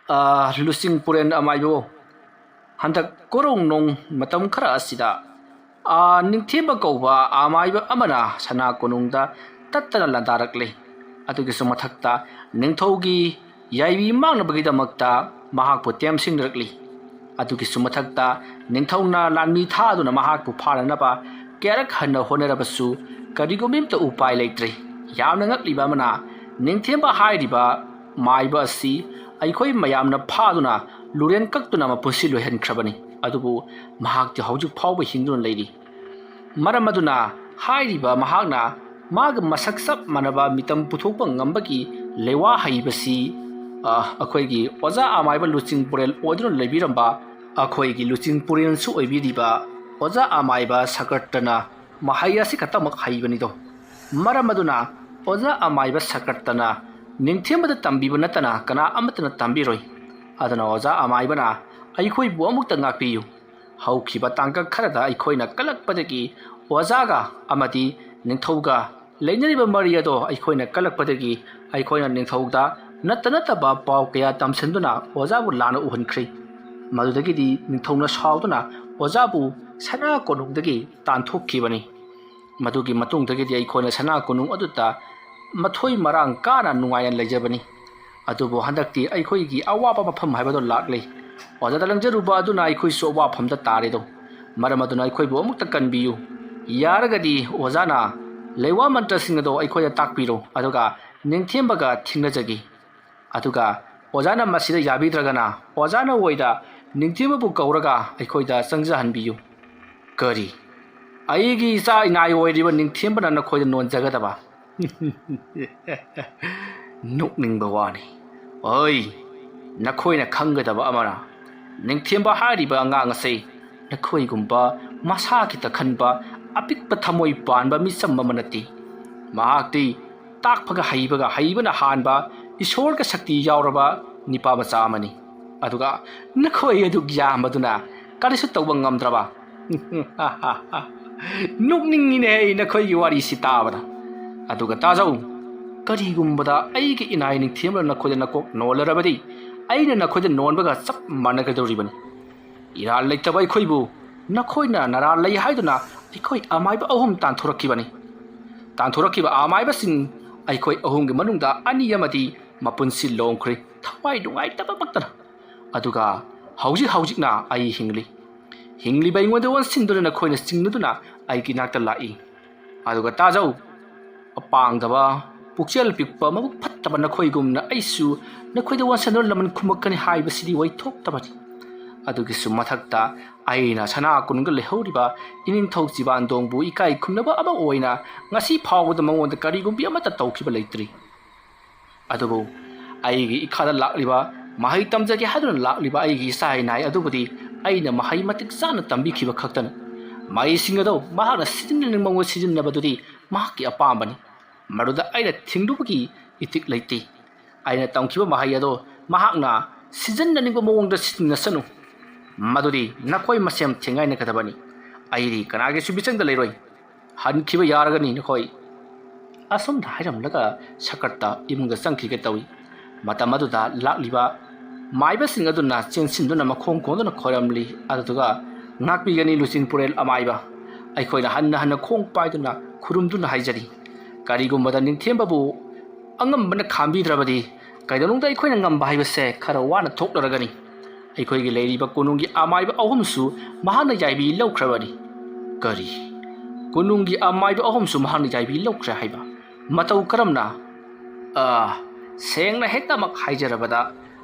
ꯑꯥ, ꯂꯨꯆꯤꯡ ꯄꯨꯔꯦꯟ ꯑꯃꯥꯏꯕꯣ, ꯍꯟꯗꯛ ꯀꯣꯔꯣꯡ ꯅꯣꯡ ꯃꯇꯝ ꯈꯔ ꯑꯁꯤꯗ, ꯑꯥ, ꯅꯤꯡꯊꯦꯝꯕ ꯀꯧꯕ ꯑꯃꯥꯏꯕ ꯑꯃꯅ ꯁꯅꯥ ꯀꯣꯅꯨꯡꯗ ꯇꯠꯇꯅ ꯂꯥꯟꯗꯥꯔꯛꯂꯦ꯫ ꯑꯗꯨꯒꯤꯁꯨ ꯃꯊꯛꯇ ꯅꯤꯡꯊꯧꯒꯤ ꯌꯥꯏꯕꯤ ꯃꯥꯡꯅꯕꯒꯤꯗꯃꯛꯇ ꯃꯍꯥꯛꯄꯨ ꯇꯦꯝꯁꯤꯡꯅꯔꯛꯂꯤ꯫ ꯑꯗꯨꯒꯤꯁꯨ ꯃꯊꯛꯇ ꯅꯤꯡꯊꯧꯅ ꯂꯥꯟꯃꯤ ꯊꯥꯗꯨꯅ ꯃꯍꯥꯛꯄꯨ ꯐꯥꯅꯅꯕ ꯀꯌꯥꯔꯛ ꯍꯟꯅ ꯍꯣꯠꯅꯔꯕꯁꯨ ꯀꯔꯤꯒꯨꯝꯕ ꯑꯃꯠꯇ ꯎꯄꯥꯏ ꯂꯩꯇ꯭ꯔꯦ꯫ ꯌꯥꯝꯅ ꯉꯛꯂꯤꯕ ꯑꯃꯅ, ꯅꯤꯡꯊꯦꯝꯕ ꯍꯥꯏꯔꯤꯕ ꯃꯥꯏꯕ ꯑꯁꯤ ꯑꯩꯈꯣꯏ ꯃꯌꯥꯝꯅ ꯐꯥꯗꯨꯅ ꯂꯨꯔꯦꯟ ꯀꯛꯇꯨꯅ ꯃꯄꯨꯟꯁꯤ ꯂꯣꯏꯍꯟꯈ꯭ꯔꯕꯅꯤ꯫ ꯑꯗꯨꯕꯨ ꯃꯍꯥꯛꯇꯤ ꯍꯧꯖꯤꯛ ꯐꯥꯎꯕ ꯍꯤꯡꯗꯨꯅ ꯂꯩꯔꯤ꯫ ꯃꯔꯝ ꯑꯗꯨꯅ ꯍꯥꯏꯔꯤꯕ ꯃꯍꯥꯛꯅ ꯃꯥꯒ ꯃꯁꯛ ꯆꯞ ꯃꯥꯟꯅꯕ ꯃꯤꯇꯝ ꯄꯨꯊꯣꯛꯄ ꯉꯝꯕꯒꯤ ꯂꯩꯋꯥ ꯍꯩꯕꯁꯤ, ꯑ, ꯑꯩꯈꯣꯏꯒꯤ ꯑꯣꯖꯥ ꯑꯃꯥꯏꯕ ꯂꯨꯆꯤꯡ ꯄꯨꯔꯦꯜ ꯑꯣꯏꯗꯨꯅ ꯂꯩꯕꯤꯔꯝꯕ ꯑꯩꯈꯣꯏꯒꯤ ꯂꯨꯆꯤꯡ ꯄꯨꯔꯦꯜꯁꯨ ꯑꯣꯏꯕꯤꯔꯤꯕ ꯑꯣꯖꯥ ꯑꯃꯥꯏꯕ ꯁꯀꯔꯇꯅ ꯃꯍꯩ ꯑꯁꯤ ꯈꯛꯇꯃꯛ ꯍꯩꯕꯅꯤꯗꯣ꯫ ꯃꯔꯝ ꯑꯗꯨꯅ ꯑꯣꯖꯥ ꯑꯃꯥꯏꯕ ꯁꯀꯔꯇꯅ ꯅꯤꯡꯊꯦꯝꯕꯗ ꯇꯝꯕꯤꯕ ꯅꯠꯇꯅ ꯀꯅꯥ ꯑꯃꯠꯇꯅ ꯇꯝꯕꯤꯔꯣꯏ꯫ ꯑꯗꯨꯅ ꯑꯣꯖꯥ ꯑꯃꯥꯏꯕꯅ ꯑꯩꯈꯣꯏꯕꯨ ꯑꯃꯨꯛꯇ ꯉꯥꯛꯄꯤꯌꯨ꯫ ꯍꯧꯈꯤꯕ ꯇꯥꯡꯀꯛ ꯈꯔꯗ ꯑꯩꯈꯣꯏꯅ ꯀꯜꯂꯛꯄꯗꯒꯤ ꯑꯣꯖꯥꯒ ꯑꯃꯗꯤ ꯅꯤꯡꯊꯧꯒ ꯂꯩꯅꯔꯤꯕ ꯃꯔꯤ ꯑꯗꯣ ꯑꯩꯈꯣꯏꯅ ꯀꯜꯂꯛꯄꯗꯒꯤ ꯑꯩꯈꯣꯏꯅ ꯅꯤꯡꯊꯧꯗ ꯅꯠꯇ ꯅꯠꯇꯕ ꯄꯥꯎ ꯀꯌꯥ ꯇꯝꯁꯤꯟꯗꯨꯅ ꯑꯣꯖꯥꯕꯨ ꯂꯥꯟꯅ ꯎꯍꯟꯈ꯭ꯔꯤ꯫ ꯃꯗꯨꯗꯒꯤꯗꯤ ꯅꯤꯡꯊꯧꯅ ꯁꯥꯎꯗꯨꯅ ꯑꯣꯖꯥꯕꯨ ꯁꯅꯥ ꯀꯣꯅꯨꯡꯗꯒꯤ ꯇꯥꯟꯊꯣꯛꯈꯤꯕꯅꯤ꯫ ꯃꯗꯨꯒꯤ ꯃꯇꯨꯡꯗꯒꯤꯗꯤ ꯑꯩꯈꯣꯏꯅ ꯁꯅꯥ ꯀꯣꯅꯨꯡ ꯑꯗꯨꯗ ꯃꯊꯣꯏ ꯃꯔꯥꯡ ꯀꯥꯅ ꯅꯨꯡꯉꯥꯏꯅ ꯂꯩꯖꯕꯅꯤ꯫ ꯑꯗꯨꯕꯨ ꯍꯟꯗꯛꯇꯤ ꯑꯩꯈꯣꯏꯒꯤ ꯑꯋꯥꯕ ꯃꯐꯝ ꯍꯥꯏꯕꯗꯣ ꯂꯥꯛꯂꯦ꯫ ꯑꯣꯖꯥꯗ ꯂꯪꯖꯔꯨꯕ ꯑꯗꯨꯅ ꯑꯩꯈꯣꯏꯁꯨ ꯑꯋꯥꯐꯝꯗ ꯇꯥꯔꯦꯗꯣ꯫ ꯃꯔꯝ ꯑꯗꯨꯅ ꯑꯩꯈꯣꯏꯕꯨ ꯑꯃꯨꯛꯇ ꯀꯟꯕꯤꯌꯨ꯫ ꯌꯥꯔꯒꯗꯤ ꯑꯣꯖꯥꯅ ꯂꯩꯋꯥ ꯃꯟꯇ꯭ꯔꯁꯤꯡ ꯑꯗꯣ ꯑꯩꯈꯣꯏꯗ ꯇꯥꯛꯄꯤꯔꯣ, ꯑꯗꯨꯒ ꯅꯤꯡꯊꯦꯝꯕꯒ ꯊꯦꯡꯅꯖꯒꯦ꯫ ꯑꯗꯨꯒ ꯑꯣꯖꯥꯅ ꯃꯁꯤꯗ ꯌꯥꯕꯤꯗ꯭ꯔꯒꯅ ꯑꯣꯖꯥꯅ ꯑꯣꯏꯗ ꯅꯤꯡꯊꯦꯝꯕꯕꯨ ꯀꯧꯔꯒ ꯑꯩꯈꯣꯏꯗ ꯆꯪꯖꯍꯟꯕꯤꯌꯨ꯫ ꯀꯔꯤ? ꯑꯩꯒꯤ ꯏꯆꯥ ꯏꯅꯥꯏ ꯑꯣꯏꯔꯤꯕ ꯅꯤꯡꯊꯦꯝꯕꯅ ꯅꯈꯣꯏꯗ ꯅꯣꯟꯖꯒꯗꯕ? ꯅꯣꯛꯅꯤꯡꯕ ꯋꯥꯅꯤ꯫ ꯑꯣꯏ, ꯅꯈꯣꯏꯅ ꯈꯪꯒꯗꯕ ꯑꯃꯅ, ꯅꯤꯡꯊꯦꯝꯕ ꯍꯥꯏꯔꯤꯕ ꯑꯉꯥꯡ ꯑꯁꯤ ꯅꯈꯣꯏꯒꯨꯝꯕ ꯃꯁꯥ ꯈꯤꯇ ꯈꯟꯕ, ꯑꯄꯤꯛꯄ ꯊꯃꯣꯏ ꯄꯥꯟꯕ ꯃꯤꯆꯝ ꯑꯃ ꯅꯠꯇꯦ꯫ ꯃꯍꯥꯛꯇꯤ ꯇꯥꯛꯄꯒ ꯍꯩꯕꯒ ꯍꯩꯕꯅ ꯍꯥꯟꯕ, ꯏꯁꯣꯔꯒ ꯁꯛꯇꯤ ꯌꯥꯎꯔꯕ ꯅꯤꯄꯥ ꯃꯆꯥ ꯑꯃꯅꯤ꯫ ꯑꯗꯨꯒ ꯅꯈꯣꯏ ꯑꯗꯨꯛ ꯌꯥꯝꯕꯗꯨꯅ ꯀꯔꯤꯁꯨ ꯇꯧꯕ ꯉꯝꯗ꯭ꯔꯕ? ꯅꯣꯛꯅꯤꯡꯉꯤꯅꯦ ꯑꯩ ꯅꯈꯣꯏꯒꯤ ꯋꯥꯔꯤꯁꯤ ꯇꯥꯕꯗ꯫ ꯑꯗꯨꯒ ꯇꯥꯖꯧ, ꯀꯔꯤꯒꯨꯝꯕꯗ ꯑꯩꯒꯤ ꯏꯅꯥꯏ ꯅꯤꯡꯊꯦꯝꯕꯅ ꯅꯈꯣꯏꯗ ꯅꯀꯣꯛ ꯅꯣꯜꯂꯔꯕꯗꯤ ꯑꯩꯅ ꯅꯈꯣꯏꯗ ꯅꯣꯟꯕꯒ ꯆꯞ ꯃꯥꯟꯅꯒꯗꯧꯔꯤꯕꯅꯤ꯫ ꯏꯔꯥꯜ ꯂꯩꯇꯕ ꯑꯩꯈꯣꯏꯕꯨ ꯅꯈꯣꯏꯅ ꯅꯔꯥꯜ ꯂꯩ ꯍꯥꯏꯗꯨꯅ ꯑꯩꯈꯣꯏ ꯑꯃꯥꯏꯕ ꯑꯍꯨꯝ ꯇꯥꯟꯊꯣꯔꯛꯈꯤꯕꯅꯤ꯫ ꯇꯥꯟꯊꯣꯔꯛꯈꯤꯕ ꯑꯃꯥꯏꯕꯁꯤꯡ ꯑꯩꯈꯣꯏ ꯑꯍꯨꯝꯒꯤ ꯃꯅꯨꯡꯗ ꯑꯅꯤ ꯑꯃꯗꯤ ꯃꯄꯨꯟꯁꯤ ꯂꯣꯡꯈ꯭ꯔꯦ, ꯊꯋꯥꯏ ꯅꯨꯡꯉꯥꯏꯇꯕꯃꯛꯇꯅ꯫ ꯑꯗꯨꯒ ꯍꯧꯖꯤꯛ ꯍꯧꯖꯤꯛꯅ ꯑꯩ ꯍꯤꯡꯂꯤ꯫ ꯍꯤꯡꯂꯤꯕ ꯑꯩꯉꯣꯟꯗ ꯑꯣꯟꯁꯤꯟꯗꯨꯅ ꯅꯈꯣꯏꯅ ꯆꯤꯡꯅꯗꯨꯅ ꯑꯩꯒꯤ ꯅꯥꯛꯇ ꯂꯥꯛꯏ꯫ ꯑꯗꯨꯒ ꯇꯥꯖꯧ, ꯑꯄꯥꯡꯗꯕ, ꯄꯨꯛꯆꯦꯜ ꯄꯤꯛꯄ, ꯃꯕꯨꯛ ꯐꯠꯇꯕ ꯅꯈꯣꯏꯒꯨꯝꯅ ꯑꯩꯁꯨ ꯅꯈꯣꯏꯗ ꯋꯥꯁꯟꯗꯨꯅ ꯂꯃꯟ ꯈꯨꯝꯃꯛꯀꯅꯤ ꯍꯥꯏꯕꯁꯤꯗꯤ ꯑꯣꯏꯊꯣꯛꯇꯕꯅꯤ꯫ ꯑꯗꯨꯒꯤꯁꯨ ꯃꯊꯛꯇ ꯑꯩꯅ ꯁꯅꯥ ꯀꯣꯅꯨꯡꯗ ꯂꯩꯍꯧꯔꯤꯕ ꯏꯅꯤꯡꯊꯧ ꯆꯤꯕꯥꯟꯗꯣꯡꯕꯨ ꯏꯀꯥꯏ ꯈꯨꯝꯅꯕ ꯑꯃ ꯑꯣꯏꯅ ꯉꯁꯤ ꯐꯥꯎꯕꯗ ꯃꯉꯣꯟꯗ ꯀꯔꯤꯒꯨꯝꯕꯤ ꯑꯃꯠꯇ ꯇꯧꯈꯤꯕ ꯂꯩꯇ꯭ꯔꯤ꯫ ꯑꯗꯨꯕꯨ ꯑꯩꯒꯤ ꯏꯈꯥꯗ ꯂꯥꯛꯂꯤꯕ, ꯃꯍꯩ ꯇꯝꯖꯒꯦ ꯍꯥꯏꯗꯨꯅ ꯂꯥꯛꯂꯤꯕ ꯑꯩꯒꯤ ꯏꯆꯥ ꯏꯅꯥꯏ ꯑꯗꯨꯕꯨꯗꯤ ꯑꯩꯅ ꯃꯍꯩ ꯃꯇꯤꯛ ꯆꯥꯅ ꯇꯝꯕꯤꯈꯤꯕ ꯈꯛꯇꯅ, ꯃꯍꯩꯁꯤꯡ ꯑꯗꯨ ꯃꯍꯥꯛꯅ ꯁꯤꯖꯤꯟꯅꯅꯤꯡꯕ ꯃꯑꯣꯡꯗ ꯁꯤꯖꯤꯟꯅꯕꯗꯨꯗꯤ ꯃꯍꯥꯛꯀꯤ ꯑꯄꯥꯝꯕꯅꯤ꯫ ꯃꯗꯨꯗ ꯑꯩꯅ ꯊꯤꯡꯂꯨꯕꯒꯤ ꯏꯊꯤꯛ ꯂꯩꯇꯦ꯫ ꯑꯩꯅ ꯇꯝꯈꯤꯕ ꯃꯍꯩ ꯑꯗꯣ ꯃꯍꯥꯛꯅ ꯁꯤꯖꯤꯟꯅꯅꯤꯡꯕ ꯃꯑꯣꯡꯗ ꯁꯤꯖꯤꯟꯅꯁꯅꯨ꯫ ꯃꯗꯨꯗꯤ ꯅꯈꯣꯏ ꯃꯁꯦꯝ ꯊꯦꯡꯒꯥꯏꯅꯒꯗꯕꯅꯤ꯫ ꯑꯩꯗꯤ ꯀꯅꯥꯒꯤꯁꯨ ꯃꯤꯆꯪꯗ ꯂꯩꯔꯣꯏ꯫ ꯍꯟꯈꯤꯕ ꯌꯥꯔꯒꯅꯤ ꯅꯈꯣꯏ꯫ ꯑꯁꯨꯝꯅ ꯍꯥꯏꯔꯝꯂꯒ ꯁꯀꯔꯠꯇ ꯏꯃꯨꯡꯗ ꯆꯪꯈꯤꯒꯦ ꯇꯧꯏ꯫ ꯃꯇꯝ ꯑꯗꯨꯗ ꯂꯥꯛꯂꯤꯕ ꯃꯥꯏꯕꯁꯤꯡ ꯑꯗꯨꯅ ꯆꯦꯟꯁꯤꯟꯗꯨꯅ ꯃꯈꯣꯡ ꯀꯣꯟꯗꯨꯅ ꯈꯣꯏꯔꯝꯂꯤ꯫ ꯑꯗꯨꯗꯨꯒ, "ꯉꯥꯛꯄꯤꯒꯅꯤ ꯂꯨꯆꯤꯟ ꯄꯨꯔꯦꯜ ꯑꯃꯥꯏꯕ꯫ ꯑꯩꯈꯣꯏꯅ ꯍꯟꯅ ꯍꯟꯅ ꯈꯣꯡ ꯄꯥꯏꯗꯨꯅ ꯈꯨꯔꯨꯝꯗꯨꯅ ꯍꯥꯏꯖꯔꯤ꯫ ꯀꯔꯤꯒꯨꯝꯕꯗ ꯅꯤꯡꯊꯦꯝꯕꯕꯨ ꯑꯉꯝꯕꯅ ꯈꯥꯝꯕꯤꯗ꯭ꯔꯕꯗꯤ ꯀꯩꯗꯧꯅꯨꯡꯗ ꯑꯩꯈꯣꯏꯅ ꯉꯝꯕ ꯍꯥꯏꯕꯁꯦ ꯈꯔ ꯋꯥꯅ ꯊꯣꯛꯂꯔꯒꯅꯤ꯫ ꯑꯩꯈꯣꯏꯒꯤ ꯂꯩꯔꯤꯕ ꯀꯣꯅꯨꯡꯒꯤ ꯑꯃꯥꯏꯕ ꯑꯍꯨꯝꯁꯨ ꯃꯍꯥꯛꯅ ꯌꯥꯏꯕꯤ ꯂꯧꯈ꯭ꯔꯕꯅꯤ"꯫ "ꯀꯔꯤ? ꯀꯣꯅꯨꯡꯒꯤ ꯑꯃꯥꯏꯕ ꯑꯍꯨꯝꯁꯨ ꯃꯍꯥꯛꯅ ꯌꯥꯏꯕꯤ ꯂꯧꯈ꯭ꯔꯦ ꯍꯥꯏꯕ? ꯃꯇꯧ ꯀꯔꯝꯅ?" "ꯑ, ꯁꯦꯡꯅ ꯍꯦꯛꯇꯃꯛ ꯍꯥꯏꯖꯔꯕꯗ,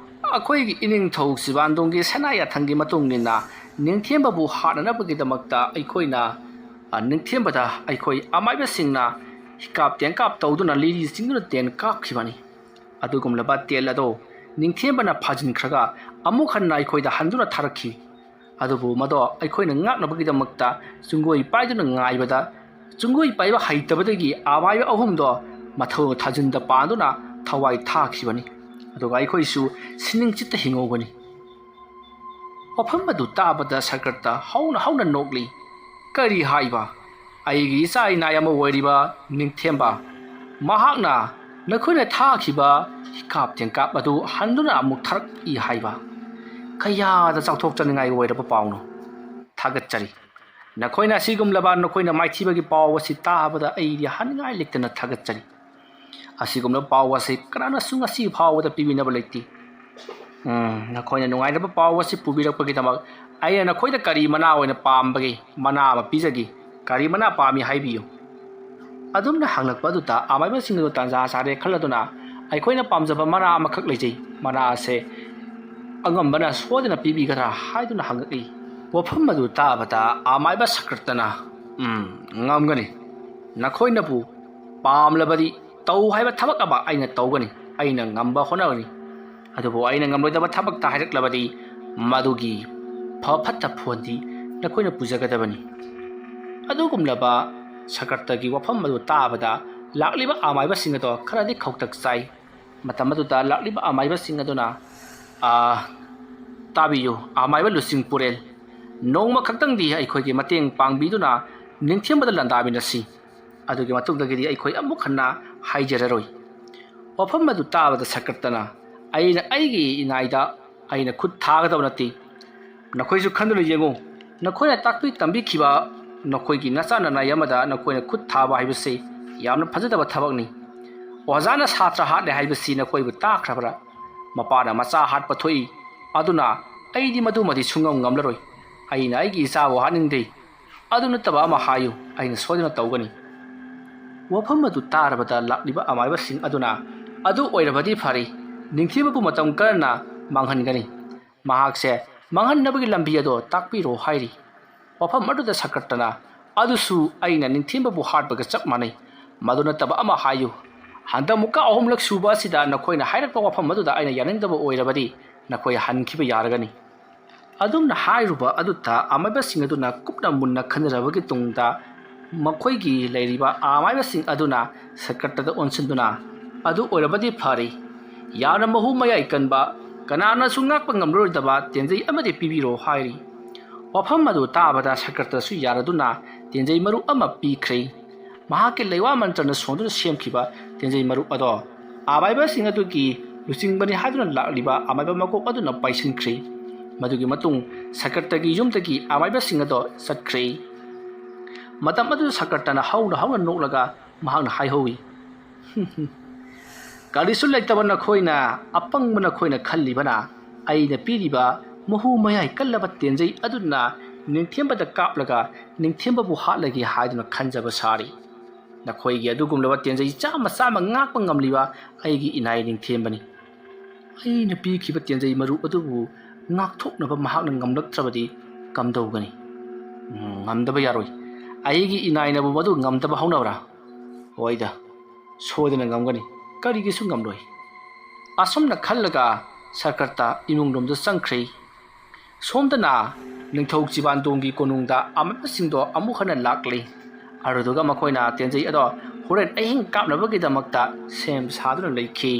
ꯑꯩꯈꯣꯏꯒꯤ ꯏꯅꯤꯡꯊꯧ ꯁꯤꯕꯥꯟꯗꯣꯡꯒꯤ ꯁꯅꯥ ꯌꯥꯊꯪꯒꯤ ꯃꯇꯨꯡ ꯏꯟꯅ ꯅꯤꯡꯊꯦꯝꯕꯕꯨ ꯍꯥꯠꯅꯅꯕꯒꯤꯗꯃꯛꯇ ꯑꯩꯈꯣꯏꯅ, ꯑ, ꯅꯤꯡꯊꯦꯝꯕꯗ ꯑꯩꯈꯣꯏ ꯑꯃꯥꯏꯕꯁꯤꯡꯅ ꯍꯤꯀꯥꯞ ꯇꯦꯟꯀꯥꯞ ꯇꯧꯗꯨꯅ ꯂꯤꯔꯤ ꯆꯤꯡꯗꯨꯅ ꯇꯦꯟ ꯀꯥꯞꯈꯤꯕꯅꯤ꯫ ꯑꯗꯨꯒꯨꯝꯂꯕ ꯇꯦꯟ ꯑꯗꯣ ꯅꯤꯡꯊꯦꯝꯕꯅ ꯐꯥꯖꯤꯟꯈ꯭ꯔꯒ ꯑꯃꯨꯛ ꯍꯟꯅ ꯑꯩꯈꯣꯏꯗ ꯍꯟꯗꯨꯅ ꯊꯥꯔꯛꯈꯤ꯫ ꯑꯗꯨꯕꯨ ꯃꯗꯣ ꯑꯩꯈꯣꯏꯅ ꯉꯥꯛꯅꯕꯒꯤꯗꯃꯛꯇ ꯆꯨꯡꯒꯣꯏ ꯄꯥꯏꯗꯨꯅ ꯉꯥꯏꯕꯗ, ꯆꯨꯡꯒꯣꯏ ꯄꯥꯏꯕ ꯍꯩꯇꯕꯗꯒꯤ ꯑꯃꯥꯏꯕ ꯑꯍꯨꯝꯗꯣ ꯃꯊꯧ ꯊꯥꯖꯤꯟꯗ ꯄꯥꯟꯗꯨꯅ ꯊꯋꯥꯏ ꯊꯥꯈꯤꯕꯅꯤ꯫ ꯑꯗꯨꯒ ꯑꯩꯈꯣꯏꯁꯨ ꯁꯤꯅꯤꯡꯆꯤꯠꯇ ꯍꯤꯡꯍꯧꯕꯅꯤ"꯫ ꯋꯥꯐꯝ ꯑꯗꯨ ꯇꯥꯕꯗ ꯁꯀꯔꯠꯇ ꯍꯧꯅ ꯍꯧꯅ ꯅꯣꯛꯂꯤ꯫ "ꯀꯔꯤ ꯍꯥꯏꯕ? ꯑꯩꯒꯤ ꯏꯆꯥ ꯏꯅꯥꯏ ꯑꯃ ꯑꯣꯏꯔꯤꯕ ꯅꯤꯡꯊꯦꯝꯕ, ꯃꯍꯥꯛꯅ ꯅꯈꯣꯏꯅ ꯊꯥꯈꯤꯕ ꯍꯤꯀꯥꯞ ꯇꯦꯟꯀꯥꯞ ꯑꯗꯨ ꯍꯟꯗꯨꯅ ꯑꯃꯨꯛ ꯊꯥꯔꯛꯏ ꯍꯥꯏꯕ? ꯀꯌꯥꯗ ꯆꯥꯎꯊꯣꯛꯆꯅꯤꯡꯉꯥꯏ ꯑꯣꯏꯔꯕ ꯄꯥꯎꯅꯣ! ꯊꯥꯒꯠꯆꯔꯤ꯫ ꯅꯈꯣꯏꯅ ꯑꯁꯤꯒꯨꯝꯂꯕ ꯅꯈꯣꯏꯅ ꯃꯥꯏꯊꯤꯕꯒꯤ ꯄꯥꯎ ꯑꯁꯤ ꯇꯥꯕꯗ ꯑꯩꯗꯤ ꯍꯥꯏꯅꯤꯡꯉꯥꯏ ꯂꯩꯇꯅ ꯊꯥꯒꯠꯆꯔꯤ꯫ ꯑꯁꯤꯒꯨꯝꯂꯕ ꯄꯥꯎ ꯑꯁꯤ ꯀꯅꯥꯅꯁꯨ ꯉꯁꯤ ꯐꯥꯎꯕꯗ ꯄꯤꯕꯤꯅꯕ ꯂꯩꯇꯦ꯫ ꯎꯝ, ꯅꯈꯣꯏꯅ ꯅꯨꯡꯉꯥꯏꯔꯕ ꯄꯥꯎ ꯑꯁꯤ ꯄꯨꯕꯤꯔꯛꯄꯒꯤꯗꯃꯛ ꯑꯩꯅ ꯅꯈꯣꯏꯗ ꯀꯔꯤ ꯃꯅꯥ ꯑꯣꯏꯅ ꯄꯥꯝꯕꯒꯦ? ꯃꯅꯥ ꯑꯃ ꯄꯤꯖꯒꯦ꯫ ꯀꯔꯤ ꯃꯅꯥ ꯄꯥꯝꯃꯤ ꯍꯥꯏꯕꯤꯌꯨ"꯫ ꯑꯗꯨꯝꯅ ꯍꯪꯂꯛꯄ ꯑꯗꯨꯗ ꯑꯃꯥꯏꯕꯁꯤꯡ ꯑꯗꯨ ꯇꯥꯟꯖꯥ ꯆꯥꯔꯦ ꯈꯜꯂꯗꯨꯅ, "ꯑꯩꯈꯣꯏꯅ ꯄꯥꯝꯖꯕ ꯃꯅꯥ ꯑꯃꯈꯛ ꯂꯩꯖꯩ꯫ ꯃꯅꯥ ꯑꯁꯦ ꯑꯉꯝꯕꯅ ꯁꯣꯏꯗꯅ ꯄꯤꯕꯤꯒꯗ꯭ꯔꯥ ꯍꯥꯏꯗꯨꯅ ꯍꯪꯉꯛꯏ꯫ ꯋꯥꯐꯝ ꯑꯗꯨ ꯇꯥꯕꯗ ꯑꯃꯥꯏꯕ ꯁꯀ꯭ꯔꯇꯅ, "ꯎꯝ, ꯉꯝꯒꯅꯤ꯫ ꯅꯈꯣꯏꯅꯕꯨ ꯄꯥꯝꯂꯕꯗꯤ ꯇꯧ ꯍꯥꯏꯕ ꯊꯕꯛ ꯑꯃ ꯑꯩꯅ ꯇꯧꯒꯅꯤ꯫ ꯑꯩꯅ ꯉꯝꯕ ꯍꯣꯠꯅꯒꯅꯤ꯫ ꯑꯗꯨꯕꯨ ꯑꯩꯅ ꯉꯝꯂꯣꯏꯗꯕ ꯊꯕꯛꯇ ꯍꯥꯏꯔꯛꯂꯕꯗꯤ ꯃꯗꯨꯒꯤ ꯐ ꯐꯠꯇ ꯐꯣꯟꯗꯤ ꯅꯈꯣꯏꯅ ꯄꯨꯖꯒꯗꯕꯅꯤ꯫" ꯑꯗꯨꯒꯨꯝꯂꯕ ꯁꯀ꯭ꯔꯇꯒꯤ ꯋꯥꯐꯝ ꯑꯗꯨ ꯇꯥꯕꯗ ꯂꯥꯛꯂꯤꯕ ꯑꯃꯥꯏꯕꯁꯤꯡ ꯑꯗꯣ ꯈꯔꯗꯤ ꯈꯧꯇꯛ ꯆꯥꯏ꯫ ꯃꯇꯝ ꯑꯗꯨꯗ ꯂꯥꯛꯂꯤꯕ ꯑꯃꯥꯏꯕꯁꯤꯡ ꯑꯗꯨꯅ, "ꯑ, ꯇꯥꯕꯤꯌꯨ, ꯑꯃꯥꯏꯕ ꯂꯨꯆꯤꯡ ꯄꯨꯔꯦꯜ, ꯅꯣꯡꯃ ꯈꯛꯇꯪꯗꯤ ꯑꯩꯈꯣꯏꯒꯤ ꯃꯇꯦꯡ ꯄꯥꯡꯕꯤꯗꯨꯅ ꯅꯤꯡꯊꯦꯝꯕꯗ ꯂꯥꯟꯗꯥꯃꯤꯟꯅꯁꯤ꯫ ꯑꯗꯨꯒꯤ ꯃꯇꯨꯡꯗꯒꯤꯗꯤ ꯑꯩꯈꯣꯏ ꯑꯃꯨꯛ ꯍꯟꯅ ꯍꯥꯏꯖꯔꯔꯣꯏ꯫" ꯋꯥꯐꯝ ꯑꯗꯨ ꯇꯥꯕꯗ ꯁꯀ꯭ꯔꯇꯅ, "ꯑꯩꯅ ꯑꯩꯒꯤ ꯏꯅꯥꯏꯗ ꯑꯩꯅ ꯈꯨꯠ ꯊꯥꯒꯗꯕ ꯅꯠꯇꯦ꯫ ꯅꯈꯣꯏꯁꯨ ꯈꯟꯗꯨꯅ ꯌꯦꯡꯉꯨ꯫ ꯅꯈꯣꯏꯅ ꯇꯥꯛꯄꯤ ꯇꯝꯕꯤꯈꯤꯕ ꯅꯈꯣꯏꯒꯤ ꯅꯆꯥ ꯅꯅꯥꯏ ꯑꯃꯗ ꯅꯈꯣꯏꯅ ꯈꯨꯠ ꯊꯥꯕ ꯍꯥꯏꯕꯁꯤ ꯌꯥꯝꯅ ꯐꯖꯗꯕ ꯊꯕꯛꯅꯤ꯫ ꯑꯣꯖꯥꯅ ꯁꯥꯇ꯭ꯔ ꯍꯥꯠꯂꯦ ꯍꯥꯏꯕꯁꯤ ꯅꯈꯣꯏꯕꯨ ꯇꯥꯈ꯭ꯔꯕ꯭ꯔꯥ? ꯃꯄꯥꯅ ꯃꯆꯥ ꯍꯥꯠꯄ ꯊꯣꯛꯏ꯫ ꯑꯗꯨꯅ ꯑꯩꯗꯤ ꯃꯗꯨꯃꯗꯤ ꯁꯨꯡꯉꯝ ꯉꯝꯂꯔꯣꯏ꯫ ꯑꯩꯅ ꯑꯩꯒꯤ ꯏꯆꯥꯕꯨ ꯍꯥꯠꯅꯤꯡꯗꯦ꯫ ꯑꯗꯨ ꯅꯠꯇꯕ ꯑꯃ ꯍꯥꯏꯌꯨ, ꯑꯩꯅ ꯁꯣꯏꯗꯅ ꯇꯧꯒꯅꯤ꯫" ꯋꯥꯐꯝ ꯑꯗꯨ ꯇꯥꯔꯕꯗ ꯂꯥꯛꯂꯤꯕ ꯑꯃꯥꯏꯕꯁꯤꯡ ꯑꯗꯨꯅ, "ꯑꯗꯨ ꯑꯣꯏꯔꯕꯗꯤ ꯐꯔꯦ, ꯅꯤꯡꯊꯤꯕꯕꯨ ꯃꯇꯝ ꯀꯔꯝꯅ ꯃꯥꯡꯍꯟꯒꯅꯤ? ꯃꯍꯥꯛꯁꯦ ꯃꯥꯡꯍꯟꯅꯕꯒꯤ ꯂꯝꯕꯤ ꯑꯗꯣ ꯇꯥꯛꯄꯤꯔꯣ" ꯍꯥꯏꯔꯤ꯫ ꯋꯥꯐꯝ ꯑꯗꯨꯗ ꯁꯀ꯭ꯔꯇꯅ, "ꯑꯗꯨꯁꯨ ꯑꯩꯅ ꯅꯤꯡꯊꯦꯝꯕꯕꯨ ꯍꯥꯠꯄꯒ ꯆꯞ ꯃꯥꯟꯅꯩ꯫ ꯃꯗꯨ ꯅꯠꯇꯕ ꯑꯃ ꯍꯥꯏꯌꯨ꯫ ꯍꯟꯗꯛ ꯃꯨꯛꯀ ꯑꯍꯨꯝꯂꯛ ꯁꯨꯕ ꯑꯁꯤꯗ ꯅꯈꯣꯏꯅ ꯍꯥꯏꯔꯛꯄ ꯋꯥꯐꯝ ꯑꯗꯨꯗ ꯑꯩꯅ ꯌꯥꯅꯤꯡꯗꯕ ꯑꯣꯏꯔꯕꯗꯤ ꯅꯈꯣꯏ ꯍꯟꯈꯤꯕ ꯌꯥꯔꯒꯅꯤ꯫" ꯑꯗꯨꯝꯅ ꯍꯥꯏꯔꯨꯕ ꯑꯗꯨꯗ ꯑꯃꯥꯏꯕꯁꯤꯡ ꯑꯗꯨꯅ ꯀꯨꯞꯅ ꯃꯨꯟꯅ ꯈꯟꯅꯔꯕꯒꯤ ꯇꯨꯡꯗ ꯃꯈꯣꯏꯒꯤ ꯂꯩꯔꯤꯕ ꯑꯃꯥꯏꯕꯁꯤꯡ ꯑꯗꯨꯅ ꯁꯀ꯭ꯔꯇꯗ ꯑꯣꯟꯁꯤꯟꯗꯨꯅ, "ꯑꯗꯨ ꯑꯣꯏꯔꯕꯗꯤ ꯐꯔꯦ꯫ ꯌꯥꯝꯅ ꯃꯍꯨ ꯃꯌꯥꯏ ꯀꯟꯕ, ꯀꯅꯥꯅꯁꯨ ꯉꯥꯛꯄ ꯉꯝꯂꯔꯣꯏꯗꯕ ꯇꯦꯟꯖꯩ ꯑꯃꯗꯤ ꯄꯤꯕꯤꯔꯣ" ꯍꯥꯏꯔꯤ꯫ ꯋꯥꯐꯝ ꯑꯗꯨ ꯇꯥꯕꯗ ꯁꯀ꯭ꯔꯇꯁꯨ ꯌꯥꯔꯗꯨꯅ ꯇꯦꯟꯖꯩ ꯃꯔꯨ ꯑꯃ ꯄꯤꯈ꯭ꯔꯦ꯫ ꯃꯍꯥꯛꯀꯤ ꯂꯩꯋꯥ ꯃꯟꯇ꯭ꯔꯅ ꯁꯣꯟꯗꯨꯅ ꯁꯦꯝꯈꯤꯕ ꯇꯦꯟꯖꯩ ꯃꯔꯨ ꯑꯗꯣ ꯑꯃꯥꯏꯕꯁꯤꯡ ꯑꯗꯨꯒꯤ ꯂꯨꯆꯤꯡꯕꯅꯤ ꯍꯥꯏꯗꯨꯅ ꯂꯥꯛꯂꯤꯕ ꯑꯃꯥꯏꯕ ꯃꯀꯣꯛ ꯑꯗꯨꯅ ꯄꯥꯏꯁꯤꯟꯈ꯭ꯔꯦ꯫ ꯃꯗꯨꯒꯤ ꯃꯇꯨꯡ ꯁꯀ꯭ꯔꯇꯒꯤ ꯌꯨꯝꯗꯒꯤ ꯑꯃꯥꯏꯕꯁꯤꯡ ꯑꯗꯣ ꯆꯠꯈ꯭ꯔꯦ꯫ ꯃꯇꯝ ꯑꯗꯨꯗ ꯁꯀ꯭ꯔꯇꯅ ꯍꯧꯅ ꯍꯧꯅ ꯅꯣꯛꯂꯒ ꯃꯍꯥꯛꯅ ꯍꯥꯏꯍꯧꯏ, "ꯀꯔꯤꯁꯨ ꯂꯩꯇꯕ ꯅꯈꯣꯏꯅ, ꯑꯄꯪꯕ ꯅꯈꯣꯏꯅ ꯈꯜꯂꯤꯕꯅ ꯑꯩꯅ ꯄꯤꯔꯤꯕ ꯃꯍꯨ ꯃꯌꯥꯏ ꯀꯜꯂꯕ ꯇꯦꯟꯖꯩ ꯑꯗꯨꯅ ꯅꯤꯡꯊꯦꯝꯕꯗ ꯀꯥꯞꯂꯒ ꯅꯤꯡꯊꯦꯝꯕꯕꯨ ꯍꯥꯠꯂꯒꯦ ꯍꯥꯏꯗꯨꯅ ꯈꯟꯖꯕ ꯁꯥꯔꯤ꯫ ꯅꯈꯣꯏꯒꯤ ꯑꯗꯨꯒꯨꯝꯂꯕ ꯇꯦꯟꯖꯩ ꯆꯥꯝꯃ ꯆꯥꯝꯃ ꯉꯥꯛꯄ ꯉꯝꯂꯤꯕ ꯑꯩꯒꯤ ꯏꯅꯥꯏ ꯅꯤꯡꯊꯦꯝꯕꯅꯤ꯫ ꯑꯩꯅ ꯄꯤꯈꯤꯕ ꯇꯦꯟꯖꯩ ꯃꯔꯨ ꯑꯗꯨꯕꯨ ꯉꯥꯛꯊꯣꯛꯅꯕ ꯃꯍꯥꯛꯅ ꯉꯝꯂꯛꯇ꯭ꯔꯕꯗꯤ ꯀꯝꯗꯧꯒꯅꯤ? ꯎꯝ, ꯉꯝꯗꯕ ꯌꯥꯔꯣꯏ꯫ ꯑꯩꯒꯤ ꯏꯅꯥꯏꯅꯕꯨ ꯃꯗꯨ ꯉꯝꯗꯕ ꯍꯧꯅꯕ꯭ꯔꯥ? ꯍꯣꯏꯗ, ꯁꯣꯏꯗꯅ ꯉꯝꯒꯅꯤ꯫ ꯀꯔꯤꯒꯤꯁꯨ ꯉꯝꯂꯣꯏ? ꯑꯁꯨꯝꯅ ꯈꯜꯂꯒ ꯁꯔꯀꯔꯇ ꯏꯃꯨꯡꯂꯣꯝꯗ ꯆꯪꯈ꯭ꯔꯦ꯫ ꯁꯣꯝꯗꯅ ꯅꯤꯡꯊꯧ ꯆꯤꯕꯥꯟꯗꯣꯡꯒꯤ ꯀꯣꯅꯨꯡꯗ ꯑꯃꯠꯄꯁꯤꯡꯗꯣ ꯑꯃꯨꯛ ꯍꯟꯅ ꯂꯥꯛꯂꯤ꯫ ꯑꯗꯨꯗꯨꯒ ꯃꯈꯣꯏꯅ ꯇꯦꯟꯖꯩ ꯑꯗꯣ ꯍꯣꯔꯦꯟ ꯑꯍꯤꯡ ꯀꯥꯞꯅꯕꯒꯤꯗꯃꯛꯇ ꯁꯦꯝ ꯁꯥꯗꯨꯅ ꯂꯩꯈꯤ꯫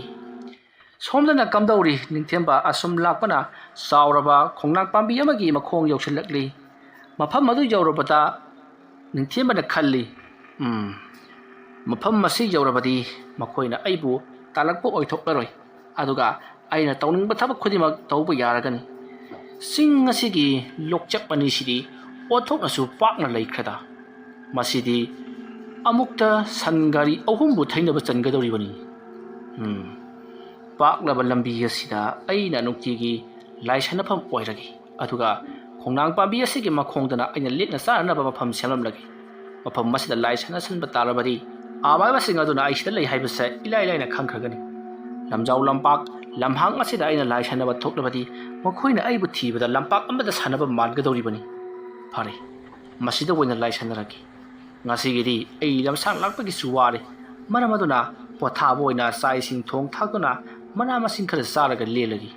ꯁꯣꯝꯗꯅ ꯀꯝꯗꯧꯔꯤ? ꯅꯤꯡꯊꯦꯝꯕ ꯑꯁꯨꯝ ꯂꯥꯛꯄꯅ ꯆꯥꯎꯔꯕ ꯈꯣꯡꯅꯥꯡ ꯄꯥꯝꯕꯤ ꯑꯃꯒꯤ ꯃꯈꯣꯡ ꯌꯧꯁꯤꯜꯂꯛꯂꯤ꯫ ꯃꯐꯝ ꯑꯗꯨ ꯌꯧꯔꯕꯗ ꯅꯤꯡꯊꯦꯝꯕꯅ ꯈꯜꯂꯤ, "ꯎꯝ, ꯃꯐꯝ ꯑꯁꯤ ꯌꯧꯔꯕꯗꯤ ꯃꯈꯣꯏꯅ ꯑꯩꯕꯨ ꯇꯥꯜꯂꯛꯄ ꯑꯣꯏꯊꯣꯛꯂꯔꯣꯏ, ꯑꯗꯨꯒ ꯑꯩꯅ ꯇꯧꯅꯤꯡꯕ ꯊꯕꯛ ꯈꯨꯗꯤꯡꯃꯛ ꯇꯧꯕ ꯌꯥꯔꯒꯅꯤ꯫ ꯆꯤꯡ ꯑꯁꯤꯒꯤ ꯂꯣꯛꯆꯞ ꯑꯅꯤꯁꯤꯗꯤ ꯑꯣꯟꯊꯣꯛꯅꯁꯨ ꯄꯥꯛꯅ ꯂꯩꯈ꯭ꯔꯦꯗ꯫ ꯃꯁꯤꯗꯤ ꯑꯃꯨꯛꯇ ꯁꯟ ꯒꯥꯔꯤ ꯑꯍꯨꯝꯕꯨ ꯊꯩꯅꯕ ꯆꯟꯒꯗꯧꯔꯤꯕꯅꯤ꯫ ꯎꯝ, ꯄꯥꯛꯂꯕ ꯂꯝꯕꯤ ꯑꯁꯤꯗ ꯑꯩꯅ ꯅꯨꯡꯇꯤꯒꯤ ꯂꯥꯏ ꯁꯥꯟꯅꯐꯝ ꯑꯣꯏꯔꯒꯦ, ꯑꯗꯨꯒ ꯈꯣꯡꯅꯥꯡ ꯄꯥꯝꯕꯤ ꯑꯁꯤꯒꯤ ꯃꯈꯣꯡꯗꯅ ꯑꯩꯅ ꯂꯦꯛꯅ ꯆꯥꯅꯅꯕ ꯃꯐꯝ ꯁꯦꯝꯂꯝꯂꯒꯦ꯫ ꯃꯐꯝ ꯑꯁꯤꯗ ꯂꯥꯏ ꯁꯥꯟꯅꯁꯤꯟꯕ ꯇꯥꯔꯕꯗꯤ ꯑꯃꯥꯏꯕꯁꯤꯡ ꯑꯗꯨꯅ ꯑꯩ ꯁꯤꯗ ꯂꯩ ꯍꯥꯏꯕꯁꯦ ꯏꯂꯥꯏ ꯂꯥꯏꯅ ꯈꯪꯈ꯭ꯔꯒꯅꯤ꯫ ꯂꯝꯖꯥꯎ ꯂꯝꯄꯥꯛ ꯂꯝꯍꯥꯡ ꯑꯁꯤꯗ ꯑꯩꯅ ꯂꯥꯏ ꯁꯥꯟꯅꯕ ꯊꯣꯛꯂꯕꯗꯤ ꯃꯈꯣꯏꯅ ꯑꯩꯕꯨ ꯊꯤꯕꯗ ꯂꯝꯄꯥꯛ ꯑꯃꯗ ꯁꯥꯟꯅꯕ ꯃꯥꯟꯒꯗꯧꯔꯤꯕꯅꯤ꯫ ꯐꯔꯦ, ꯃꯁꯤꯗ ꯑꯣꯏꯅ ꯂꯥꯏ ꯁꯥꯟꯅꯔꯒꯦ꯫ ꯉꯁꯤꯒꯤꯗꯤ ꯑꯩ ꯂꯝꯁꯥꯡ ꯂꯥꯛꯄꯒꯤꯁꯨ ꯋꯥꯔꯦ, ꯃꯔꯝ ꯑꯗꯨꯅ ꯄꯣꯊꯥꯕ ꯑꯣꯏꯅ ꯆꯥꯛ ꯏꯁꯤꯡ ꯊꯣꯡ ꯊꯥꯛꯇꯨꯅ ꯃꯅꯥ ꯃꯁꯤꯡ ꯈꯔ ꯆꯥꯔꯒ ꯂꯦꯜꯂꯒꯦ꯫"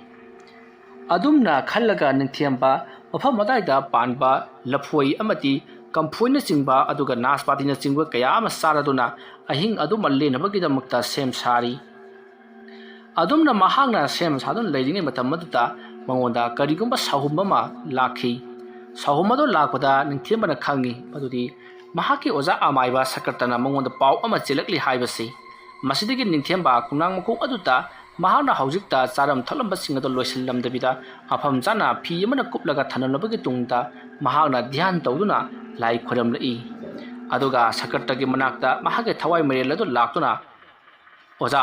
ꯑꯗꯨꯝꯅ ꯈꯜꯂꯒ ꯅꯤꯡꯊꯦꯝꯕ ꯃꯐꯝ ꯑꯗꯨꯋꯥꯏꯗ ꯄꯥꯟꯕ ꯂꯐꯣꯏ ꯑꯃꯗꯤ ꯀꯝꯐꯣꯏꯅꯆꯤꯡꯕ, ꯑꯗꯨꯒ ꯅꯥꯁꯄꯥꯇꯤꯅꯆꯤꯡꯕ ꯀꯌꯥ ꯑꯃ ꯆꯥꯔꯗꯨꯅ ꯑꯍꯤꯡ ꯑꯗꯨꯃ ꯂꯦꯟꯅꯕꯒꯤꯗꯃꯛꯇ ꯁꯦꯝ ꯁꯥꯔꯤ꯫ ꯑꯗꯨꯝꯅ ꯃꯍꯥꯛꯅ ꯁꯦꯝ ꯁꯥꯗꯨꯅ ꯂꯩꯔꯤꯉꯩ ꯃꯇꯝ ꯑꯗꯨꯗ ꯃꯉꯣꯟꯗ ꯀꯔꯤꯒꯨꯝꯕ ꯁꯥꯍꯨꯝ ꯑꯃ ꯂꯥꯛꯈꯤ꯫ ꯁꯥꯍꯨꯝ ꯑꯗꯨ ꯂꯥꯛꯄꯗ ꯅꯤꯡꯊꯦꯝꯕꯅ ꯈꯪꯉꯤ ꯃꯗꯨꯗꯤ ꯃꯍꯥꯛꯀꯤ ꯑꯣꯖꯥ ꯑꯃꯥꯏꯕ ꯁꯀ꯭ꯔꯇꯅ ꯃꯉꯣꯟꯗ ꯄꯥꯎ ꯑꯃ ꯆꯦꯜꯂꯛꯂꯤ ꯍꯥꯏꯕꯁꯤ꯫ ꯃꯁꯤꯗꯒꯤ ꯅꯤꯡꯊꯦꯝꯕ ꯈꯣꯡꯅꯥꯡ ꯃꯈꯣꯡ ꯑꯗꯨꯗ ꯃꯍꯥꯛꯅ ꯍꯧꯖꯤꯛꯇ ꯆꯥꯔꯝ ꯊꯛꯂꯝꯕꯁꯤꯡ ꯑꯗꯨ ꯂꯣꯏꯁꯤꯜꯂꯝꯗꯕꯤꯗ ꯃꯐꯝ ꯆꯥꯅ ꯐꯤ ꯑꯃꯅ ꯀꯨꯞꯂꯒ ꯊꯝꯂꯝꯂꯕꯒꯤ ꯇꯨꯡꯗ ꯃꯍꯥꯛꯅ ꯙ꯭ꯌꯥꯟ ꯇꯧꯗꯨꯅ ꯂꯥꯏ ꯈꯣꯏꯔꯝꯂꯛꯏ꯫ ꯑꯗꯨꯒ ꯁꯀ꯭ꯔꯇꯒꯤ ꯃꯅꯥꯛꯇ ꯃꯍꯥꯛꯀꯤ ꯊꯋꯥꯏ ꯃꯔꯦꯜ ꯑꯗꯨ ꯂꯥꯛꯇꯨꯅ, "ꯑꯣꯖꯥ,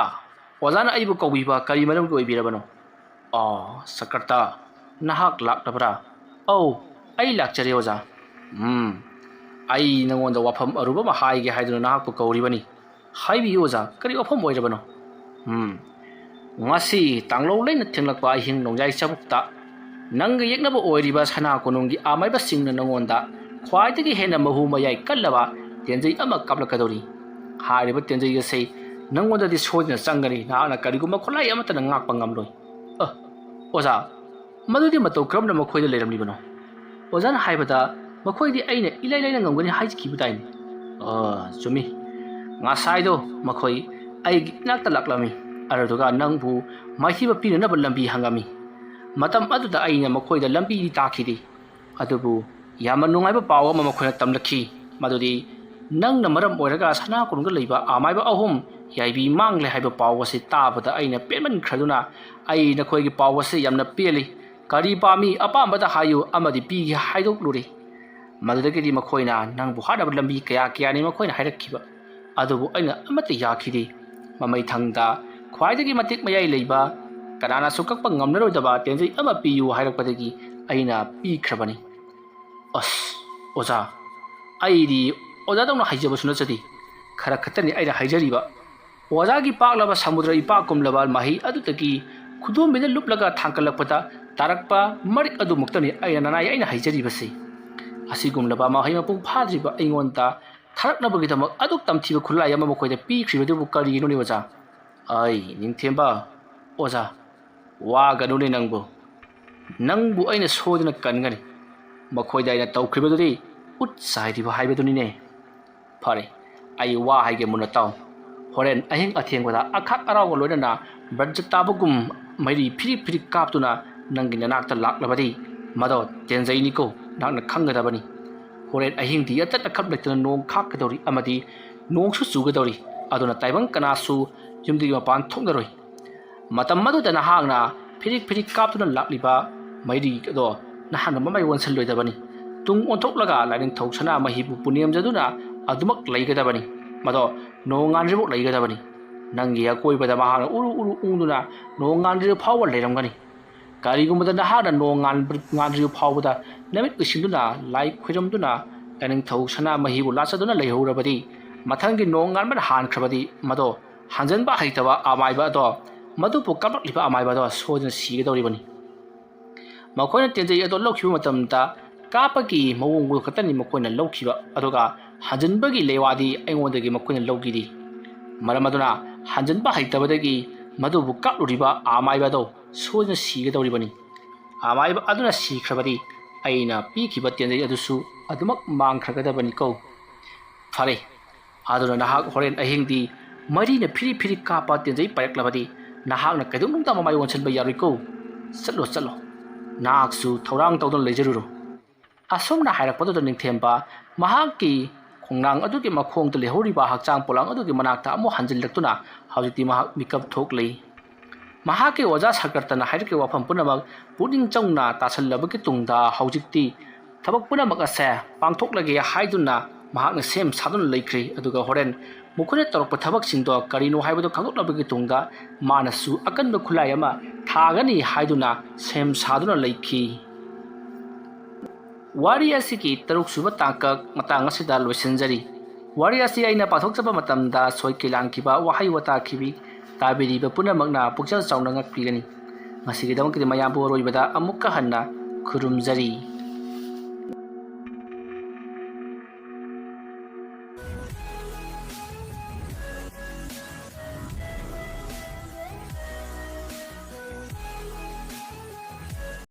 ꯑꯣꯖꯥꯅ ꯑꯩꯕꯨ ꯀꯧꯕꯤꯕ ꯀꯔꯤ ꯃꯔꯝꯒꯤ ꯑꯣꯏꯕꯤꯔꯕꯅꯣ?" "ꯑꯣ, ꯁꯀ꯭ꯔꯇ, ꯅꯍꯥꯛ ꯂꯥꯛꯂꯕ꯭ꯔꯥ?" "ꯑꯧ, ꯑꯩ ꯂꯥꯛꯆꯔꯦ ꯑꯣꯖꯥ꯫" "ꯎꯝ, ꯑꯩ ꯅꯉꯣꯟꯗ ꯋꯥꯐꯝ ꯑꯔꯨꯕ ꯑꯃ ꯍꯥꯏꯒꯦ ꯍꯥꯏꯗꯨꯅ ꯅꯍꯥꯛꯄꯨ ꯀꯧꯔꯤꯕꯅꯤ꯫ ꯍꯥꯏꯕꯤꯌꯨ ꯑꯣꯖꯥ, ꯀꯔꯤ ꯋꯥꯐꯝ ꯑꯣꯏꯔꯕꯅꯣ?" "ꯎꯝ, ꯉꯁꯤ ꯇꯥꯡꯂꯧ ꯂꯩꯅ ꯊꯦꯡꯂꯛꯄ ꯑꯍꯤꯡ ꯅꯣꯡꯌꯥꯏ ꯆꯕꯨꯛꯇ ꯅꯪꯒ ꯌꯦꯛꯅꯕ ꯑꯣꯏꯔꯤꯕ ꯁꯅꯥ ꯀꯣꯅꯨꯡꯒꯤ ꯑꯃꯥꯏꯕꯁꯤꯡꯅ ꯅꯉꯣꯟꯗ ꯈ꯭ꯋꯥꯏꯗꯒꯤ ꯍꯦꯟꯅ ꯃꯍꯨ ꯃꯌꯥꯏ ꯀꯜꯂꯕ ꯇꯦꯟꯖꯩ ꯑꯃ ꯀꯥꯞꯂꯛꯀꯗꯧꯔꯤ꯫ ꯍꯥꯏꯔꯤꯕ ꯇꯦꯟꯖꯩ ꯑꯁꯤ ꯅꯪꯉꯣꯟꯗꯗꯤ ꯁꯣꯏꯗꯅ ꯆꯪꯒꯅꯤ, ꯅꯍꯥꯛꯅ ꯀꯔꯤꯒꯨꯝꯕ ꯈꯨꯠꯂꯥꯏ ꯑꯃꯠꯇꯅ ꯉꯥꯛꯄ ꯉꯝꯂꯣꯏ꯫ ꯑ, ꯑꯣꯖꯥ, ꯃꯗꯨꯗꯤ ꯃꯇꯧ ꯀꯔꯝꯅ ꯃꯈꯣꯏꯗ ꯂꯩꯔꯝꯂꯤꯕꯅꯣ? ꯑꯣꯖꯥꯅ ꯍꯥꯏꯕꯗ ꯃꯈꯣꯏꯗꯤ ꯑꯩꯅ ꯏꯂꯥꯏ ꯂꯥꯏꯅ ꯉꯝꯒꯅꯤ ꯍꯥꯏꯈꯤꯕꯗꯥꯏꯅꯦ? ꯑ, ꯆꯨꯝꯃꯤ꯫ ꯉꯁꯥꯏꯗꯣ ꯃꯈꯣꯏ ꯑꯩꯒꯤ ꯏꯅꯥꯛꯇ ꯂꯥꯛꯂꯝꯃꯤ, ꯑꯗꯨꯗꯨꯒ ꯅꯪꯕꯨ ꯃꯥꯏꯊꯤꯕ ꯄꯤꯅꯅꯕ ꯂꯝꯕꯤ ꯍꯪꯉꯝꯃꯤ꯫ ꯃꯇꯝ ꯑꯗꯨꯗ ꯑꯩꯅ ꯃꯈꯣꯏꯗ ꯂꯝꯕꯤꯗꯤ ꯇꯥꯛꯈꯤꯗꯦ, ꯑꯗꯨꯕꯨ ꯌꯥꯝꯅ ꯅꯨꯡꯉꯥꯏꯕ ꯄꯥꯎ ꯑꯃ ꯃꯈꯣꯏꯅ ꯇꯝꯂꯛꯈꯤ, ꯃꯗꯨꯗꯤ ꯅꯪꯅ ꯃꯔꯝ ꯑꯣꯏꯔꯒ ꯁꯅꯥ ꯀꯣꯅꯨꯡꯗ ꯂꯩꯕ ꯑꯃꯥꯏꯕ ꯑꯍꯨꯝ ꯌꯥꯏꯕꯤ ꯃꯥꯡꯂꯦ ꯍꯥꯏꯕ ꯄꯥꯎ ꯑꯁꯤ ꯇꯥꯕꯗ ꯑꯩꯅ ꯄꯦꯟꯃꯟꯈ꯭ꯔꯗꯨꯅ ꯑꯩ ꯅꯈꯣꯏꯒꯤ ꯄꯥꯎ ꯑꯁꯤ ꯌꯥꯝꯅ ꯄꯦꯜꯂꯤ꯫ ꯀꯔꯤ ꯄꯥꯝꯃꯤ? ꯑꯄꯥꯝꯕꯗ ꯍꯥꯏꯌꯨ ꯑꯃꯗꯤ ꯄꯤꯒꯦ ꯍꯥꯏꯗꯣꯛꯂꯨꯔꯦ꯫ ꯃꯗꯨꯗꯒꯤꯗꯤ ꯃꯈꯣꯏꯅ ꯅꯪꯕꯨ ꯍꯥꯠꯅꯕ ꯂꯝꯕꯤ ꯀꯌꯥ ꯀꯌꯥꯅꯤ ꯃꯈꯣꯏꯅ ꯍꯥꯏꯔꯛꯈꯤꯕ, ꯑꯗꯨꯕꯨ ꯑꯩꯅ ꯑꯃꯠꯇ ꯌꯥꯈꯤꯗꯦ꯫ ꯃꯃꯩꯊꯪꯗ ꯈ꯭ꯋꯥꯏꯗꯒꯤ ꯃꯇꯤꯛ ꯃꯌꯥꯏ ꯂꯩꯕ, ꯀꯅꯥꯅꯁꯨ ꯀꯛꯄ ꯉꯝꯂꯔꯣꯏꯗꯕ ꯇꯦꯟꯖꯩ ꯑꯃ ꯄꯤꯌꯨ ꯍꯥꯏꯔꯛꯄꯗꯒꯤ ꯑꯩꯅ ꯄꯤꯈ꯭ꯔꯕꯅꯤ꯫ ꯑꯁ, ꯑꯣꯖꯥ, ꯑꯩꯗꯤ ꯑꯣꯖꯥꯗꯧꯅ ꯍꯩꯖꯕꯁꯨ ꯅꯠꯆꯗꯦ꯫ ꯈꯔ ꯈꯛꯇꯅꯤ ꯑꯩꯅ ꯍꯩꯖꯔꯤꯕ꯫ ꯑꯣꯖꯥꯒꯤ ꯄꯥꯛꯂꯕ ꯁꯃꯨꯗ꯭ꯔ ꯏꯄꯥꯛ ꯀꯨꯝꯂꯕ ꯃꯍꯩ ꯑꯗꯨꯗꯒꯤ ꯈꯨꯗꯣꯝꯕꯤꯗ ꯂꯨꯞꯂꯒ ꯊꯥꯡꯒꯠꯂꯛꯄꯗ ꯇꯥꯔꯛꯄ ꯃꯔꯤꯛ ꯑꯗꯨꯃꯛꯇꯅꯤ ꯑꯩꯅ ꯅꯅꯥꯏ ꯑꯩꯅ ꯍꯩꯖꯔꯤꯕꯁꯤ꯫ ꯑꯁꯤꯒꯨꯝꯂꯕ ꯃꯍꯩ ꯃꯄꯨꯡ ꯐꯥꯗ꯭ꯔꯤꯕ ꯑꯩꯉꯣꯟꯗ ꯊꯥꯔꯛꯅꯕꯒꯤꯗꯃꯛ ꯑꯗꯨꯛ ꯇꯝꯊꯤꯕ ꯈꯨꯠꯂꯥꯏ ꯑꯃ ꯃꯈꯣꯏꯗ ꯄꯤꯈ꯭ꯔꯤꯕꯗꯨꯕꯨ ꯀꯔꯤꯒꯤꯅꯣꯅꯦ ꯑꯣꯖꯥ? ꯑꯩ ꯅꯤꯡꯊꯦꯝꯕ, ꯑꯣꯖꯥ, ꯋꯥꯒꯅꯨꯅꯦ ꯅꯪꯕꯨ꯫ ꯅꯪꯕꯨ ꯑꯩꯅ ꯁꯣꯏꯗꯅ ꯀꯟꯒꯅꯤ꯫ ꯃꯈꯣꯏꯗ ꯑꯩꯅ ꯇꯧꯈ꯭ꯔꯤꯕꯗꯨꯗꯤ ꯎꯠ ꯆꯥꯏꯔꯤꯕ ꯍꯥꯏꯕꯗꯨꯅꯤꯅꯦ꯫ ꯐꯔꯦ, ꯑꯩ ꯋꯥ ꯍꯥꯏꯒꯦ ꯃꯨꯟꯅ ꯇꯥꯎ꯫ ꯍꯣꯔꯦꯟ ꯑꯍꯤꯡ ꯑꯊꯦꯡꯕꯗ ꯑꯈꯥꯛ ꯑꯔꯥꯎꯒ ꯂꯣꯏꯅꯅ ꯕ꯭ꯔꯖ ꯇꯥꯕꯒꯨꯝ ꯃꯩꯔꯤ ꯐꯤꯔꯤꯛ ꯐꯤꯔꯤꯛ ꯀꯥꯞꯇꯨꯅ ꯅꯪꯒꯤ ꯅꯅꯥꯛꯇ ꯂꯥꯛꯂꯕꯗꯤ ꯃꯗꯣ ꯇꯦꯟꯖꯩꯅꯤꯀꯣ, ꯅꯍꯥꯛꯅ ꯈꯪꯒꯗꯕꯅꯤ꯫ ꯍꯣꯔꯦꯟ ꯑꯍꯤꯡꯗꯤ ꯑꯇꯠ ꯑꯈꯝ ꯂꯩꯇꯅ ꯅꯣꯡ ꯈꯥꯛꯀꯗꯧꯔꯤ ꯑꯃꯗꯤ ꯅꯣꯡꯁꯨ ꯆꯨꯒꯗꯧꯔꯤ꯫ ꯑꯗꯨꯅ ꯇꯥꯏꯕꯪ ꯀꯅꯥꯁꯨ ꯌꯨꯝꯗꯒꯤ ꯃꯄꯥꯟ ꯊꯣꯛꯅꯔꯣꯏ꯫ ꯃꯇꯝ ꯑꯗꯨꯗ ꯅꯍꯥꯛꯅ ꯐꯤꯔꯤꯛ ꯐꯤꯔꯤꯛ ꯀꯥꯞꯇꯨꯅ ꯂꯥꯛꯂꯤꯕ ꯃꯩꯔꯤ ꯑꯗꯣ ꯅꯍꯥꯛꯅ ꯃꯃꯥꯏ ꯑꯣꯟꯁꯤꯜꯂꯣꯏꯗꯕꯅꯤ꯫ ꯇꯨꯡ ꯑꯣꯟꯊꯣꯛꯂꯒ ꯂꯥꯏꯅꯤꯡꯊꯧ ꯁꯅꯥꯃꯍꯤꯕꯨ ꯄꯨꯅꯦꯝꯖꯗꯨꯅ ꯑꯗꯨꯃꯛ ꯂꯩꯒꯗꯕꯅꯤ꯫ ꯃꯗꯣ ꯅꯣꯡꯉꯥꯟꯗ꯭ꯔꯤꯐꯥꯎ ꯂꯩꯒꯗꯕꯅꯤ꯫ ꯅꯪꯒꯤ ꯑꯀꯣꯏꯕꯗ ꯃꯍꯥꯛꯅ ꯎꯔꯨ ꯎꯔꯨ ꯎꯪꯗꯨꯅ ꯅꯣꯡꯉꯥꯟꯗ꯭ꯔꯤꯕ ꯐꯥꯎꯕ ꯂꯩꯔꯝꯒꯅꯤ꯫ ꯀꯔꯤꯒꯨꯝꯕꯗ ꯅꯍꯥꯛꯅ ꯅꯣꯡꯉꯥꯟꯕ-, ꯉꯥꯟꯗ꯭ꯔꯤꯕ ꯐꯥꯎꯕꯗ ꯅꯃꯤꯠ ꯎꯏꯁꯤꯟꯗꯨꯅ ꯂꯥꯏ ꯈꯣꯏꯔꯝꯗꯨꯅ ꯂꯥꯏꯅꯤꯡꯊꯧ ꯁꯅꯥꯃꯍꯤꯕꯨ ꯂꯥꯠꯆꯗꯨꯅ ꯂꯩꯍꯧꯔꯕꯗꯤ, ꯃꯊꯪꯒꯤ ꯅꯣꯡꯉꯥꯟꯕꯅ ꯍꯥꯟꯈ꯭ꯔꯕꯗꯤ ꯃꯗꯣ ꯍꯟꯖꯤꯟꯕ ꯍꯩꯇꯕ ꯑꯃꯥꯏꯕ ꯑꯗꯣ ꯃꯗꯨꯕꯨ ꯀꯥꯞꯂꯛꯂꯤꯕ ꯑꯃꯥꯏꯕ ꯑꯗꯣ ꯁꯣꯏꯗꯅ ꯁꯤꯒꯗꯧꯔꯤꯕꯅꯤ꯫ ꯃꯈꯣꯏꯅ ꯇꯦꯟꯖꯩ ꯑꯗꯣ ꯂꯧꯈꯤꯕ ꯃꯇꯝꯗ ꯀꯥꯞꯄꯒꯤ ꯃꯑꯣꯡꯗꯨ ꯈꯛꯇꯅꯤ ꯃꯈꯣꯏꯅ ꯂꯧꯈꯤꯕ, ꯑꯗꯨꯒ ꯍꯟꯖꯤꯟꯕꯒꯤ ꯂꯩꯋꯥꯗꯤ ꯑꯩꯉꯣꯟꯗꯒꯤ ꯃꯈꯣꯏꯅ ꯂꯧꯈꯤꯗꯦ꯫ ꯃꯔꯝ ꯑꯗꯨꯅ ꯍꯟꯖꯤꯟꯕ ꯍꯩꯇꯕꯗꯒꯤ ꯃꯗꯨꯕꯨ ꯀꯥꯞꯂꯨꯔꯤꯕ ꯑꯃꯥꯏꯕ ꯑꯗꯣ ꯁꯣꯏꯗꯅ ꯁꯤꯒꯗꯧꯔꯤꯕꯅꯤ꯫ ꯑꯃꯥꯏꯕ ꯑꯗꯨꯅ ꯁꯤꯈ꯭ꯔꯕꯗꯤ ꯑꯩꯅ ꯄꯤꯈꯤꯕ ꯇꯦꯟꯖꯩ ꯑꯗꯨꯁꯨ ꯑꯗꯨꯃꯛ ꯃꯥꯡꯈ꯭ꯔꯒꯗꯕꯅꯤꯀꯣ꯫ ꯐꯔꯦ, ꯑꯗꯨꯅ ꯅꯍꯥꯛ ꯍꯣꯔꯦꯟ ꯑꯍꯤꯡꯗꯤ ꯃꯔꯤꯅ ꯐꯤꯔꯤ ꯐꯤꯔꯤ ꯀꯥꯞꯄ ꯇꯦꯟꯖꯩ ꯄꯥꯏꯔꯛꯂꯕꯗꯤ ꯅꯍꯥꯛꯅ ꯀꯩꯗꯧꯅꯨꯡꯗ ꯃꯃꯥꯏ ꯑꯣꯟꯁꯤꯟꯕ ꯌꯥꯔꯣꯏꯀꯣ꯫ ꯆꯠꯂꯣ, ꯆꯠꯂꯣ, ꯅꯍꯥꯛꯁꯨ ꯊꯧꯔꯥꯡ ꯇꯧꯗꯨꯅ ꯂꯩꯖꯔꯨꯔꯣ꯫ ꯑꯁꯨꯝꯅ ꯍꯥꯏꯔꯛꯄꯗꯨꯗ ꯅꯤꯡꯊꯦꯝꯕ ꯃꯍꯥꯛꯀꯤ ꯈꯣꯡꯅꯥꯡ ꯑꯗꯨꯒꯤ ꯃꯈꯣꯡꯗ ꯂꯩꯍꯧꯔꯤꯕ ꯍꯛꯆꯥꯡ ꯄꯣꯂꯥꯡ ꯑꯗꯨꯒꯤ ꯃꯅꯥꯛꯇ ꯑꯃꯨꯛ ꯍꯟꯖꯤꯜꯂꯛꯇꯨꯅ ꯍꯧꯖꯤꯛꯇꯤ ꯃꯍꯥꯛ ꯃꯤꯀꯞ ꯊꯣꯛꯂꯤ꯫ ꯃꯍꯥꯛꯀꯤ ꯑꯣꯖꯥ ꯁꯀꯔꯇꯅ ꯍꯥꯏꯔꯛꯈꯤꯕ ꯋꯥꯐꯝ ꯄꯨꯝꯅꯃꯛ ꯄꯨꯛꯅꯤꯡ ꯆꯪꯅ ꯇꯥꯁꯜꯂꯕꯒꯤ ꯇꯨꯡꯗ ꯍꯧꯖꯤꯛꯇꯤ ꯊꯕꯛ ꯄꯨꯝꯅꯃꯛ ꯑꯁꯦ ꯄꯥꯡꯊꯣꯛꯂꯒꯦ ꯍꯥꯏꯗꯨꯅ ꯃꯍꯥꯛꯅ ꯁꯦꯝ ꯁꯥꯗꯨꯅ ꯂꯩꯈ꯭ꯔꯦ꯫ ꯑꯗꯨꯒ ꯍꯣꯔꯦꯟ ꯃꯈꯣꯏꯅ ꯇꯧꯔꯛꯄ ꯊꯕꯛꯁꯤꯡꯗꯣ ꯀꯔꯤꯅꯣ ꯍꯥꯏꯕꯗꯨ ꯈꯪꯗꯣꯛꯂꯕꯒꯤ ꯇꯨꯡꯗ ꯃꯥꯅꯁꯨ ꯑꯀꯟꯕ ꯈꯨꯠꯂꯥꯏ ꯑꯃ ꯊꯥꯒꯅꯤ ꯍꯥꯏꯗꯨꯅ ꯁꯦꯝ ꯁꯥꯗꯨꯅ ꯂꯩꯈꯤ꯫ ꯋꯥꯔꯤ ꯑꯁꯤꯒꯤ ꯇꯔꯨꯛ ꯁꯨꯕ ꯇꯥꯡꯀꯛ ꯃꯇꯥꯡ ꯑꯁꯤꯗ ꯂꯣꯏꯁꯤꯟꯖꯔꯤ꯫ ꯋꯥꯔꯤ ꯑꯁꯤ ꯑꯩꯅ ꯄꯥꯊꯣꯛꯆꯕ ꯃꯇꯝꯗ ꯁꯣꯏꯈꯤ ꯂꯥꯟꯈꯤꯕ, ꯋꯥꯍꯩ ꯋꯥꯇꯥ ꯈꯤꯕꯤ ꯇꯥꯕꯤꯔꯤꯕ ꯄꯨꯝꯅꯃꯛꯅ ꯄꯨꯛꯆꯦꯜ ꯆꯥꯎꯅ ꯉꯛꯄꯤꯒꯅꯤ꯫ ꯉꯁꯤꯒꯤꯗꯃꯛꯇꯗꯤ ꯃꯌꯥꯝꯕꯨ ꯑꯔꯣꯏꯕꯗ ꯑꯃꯨꯛꯀ ꯍꯟꯅ ꯈꯨꯔꯨꯝꯖꯔꯤ꯫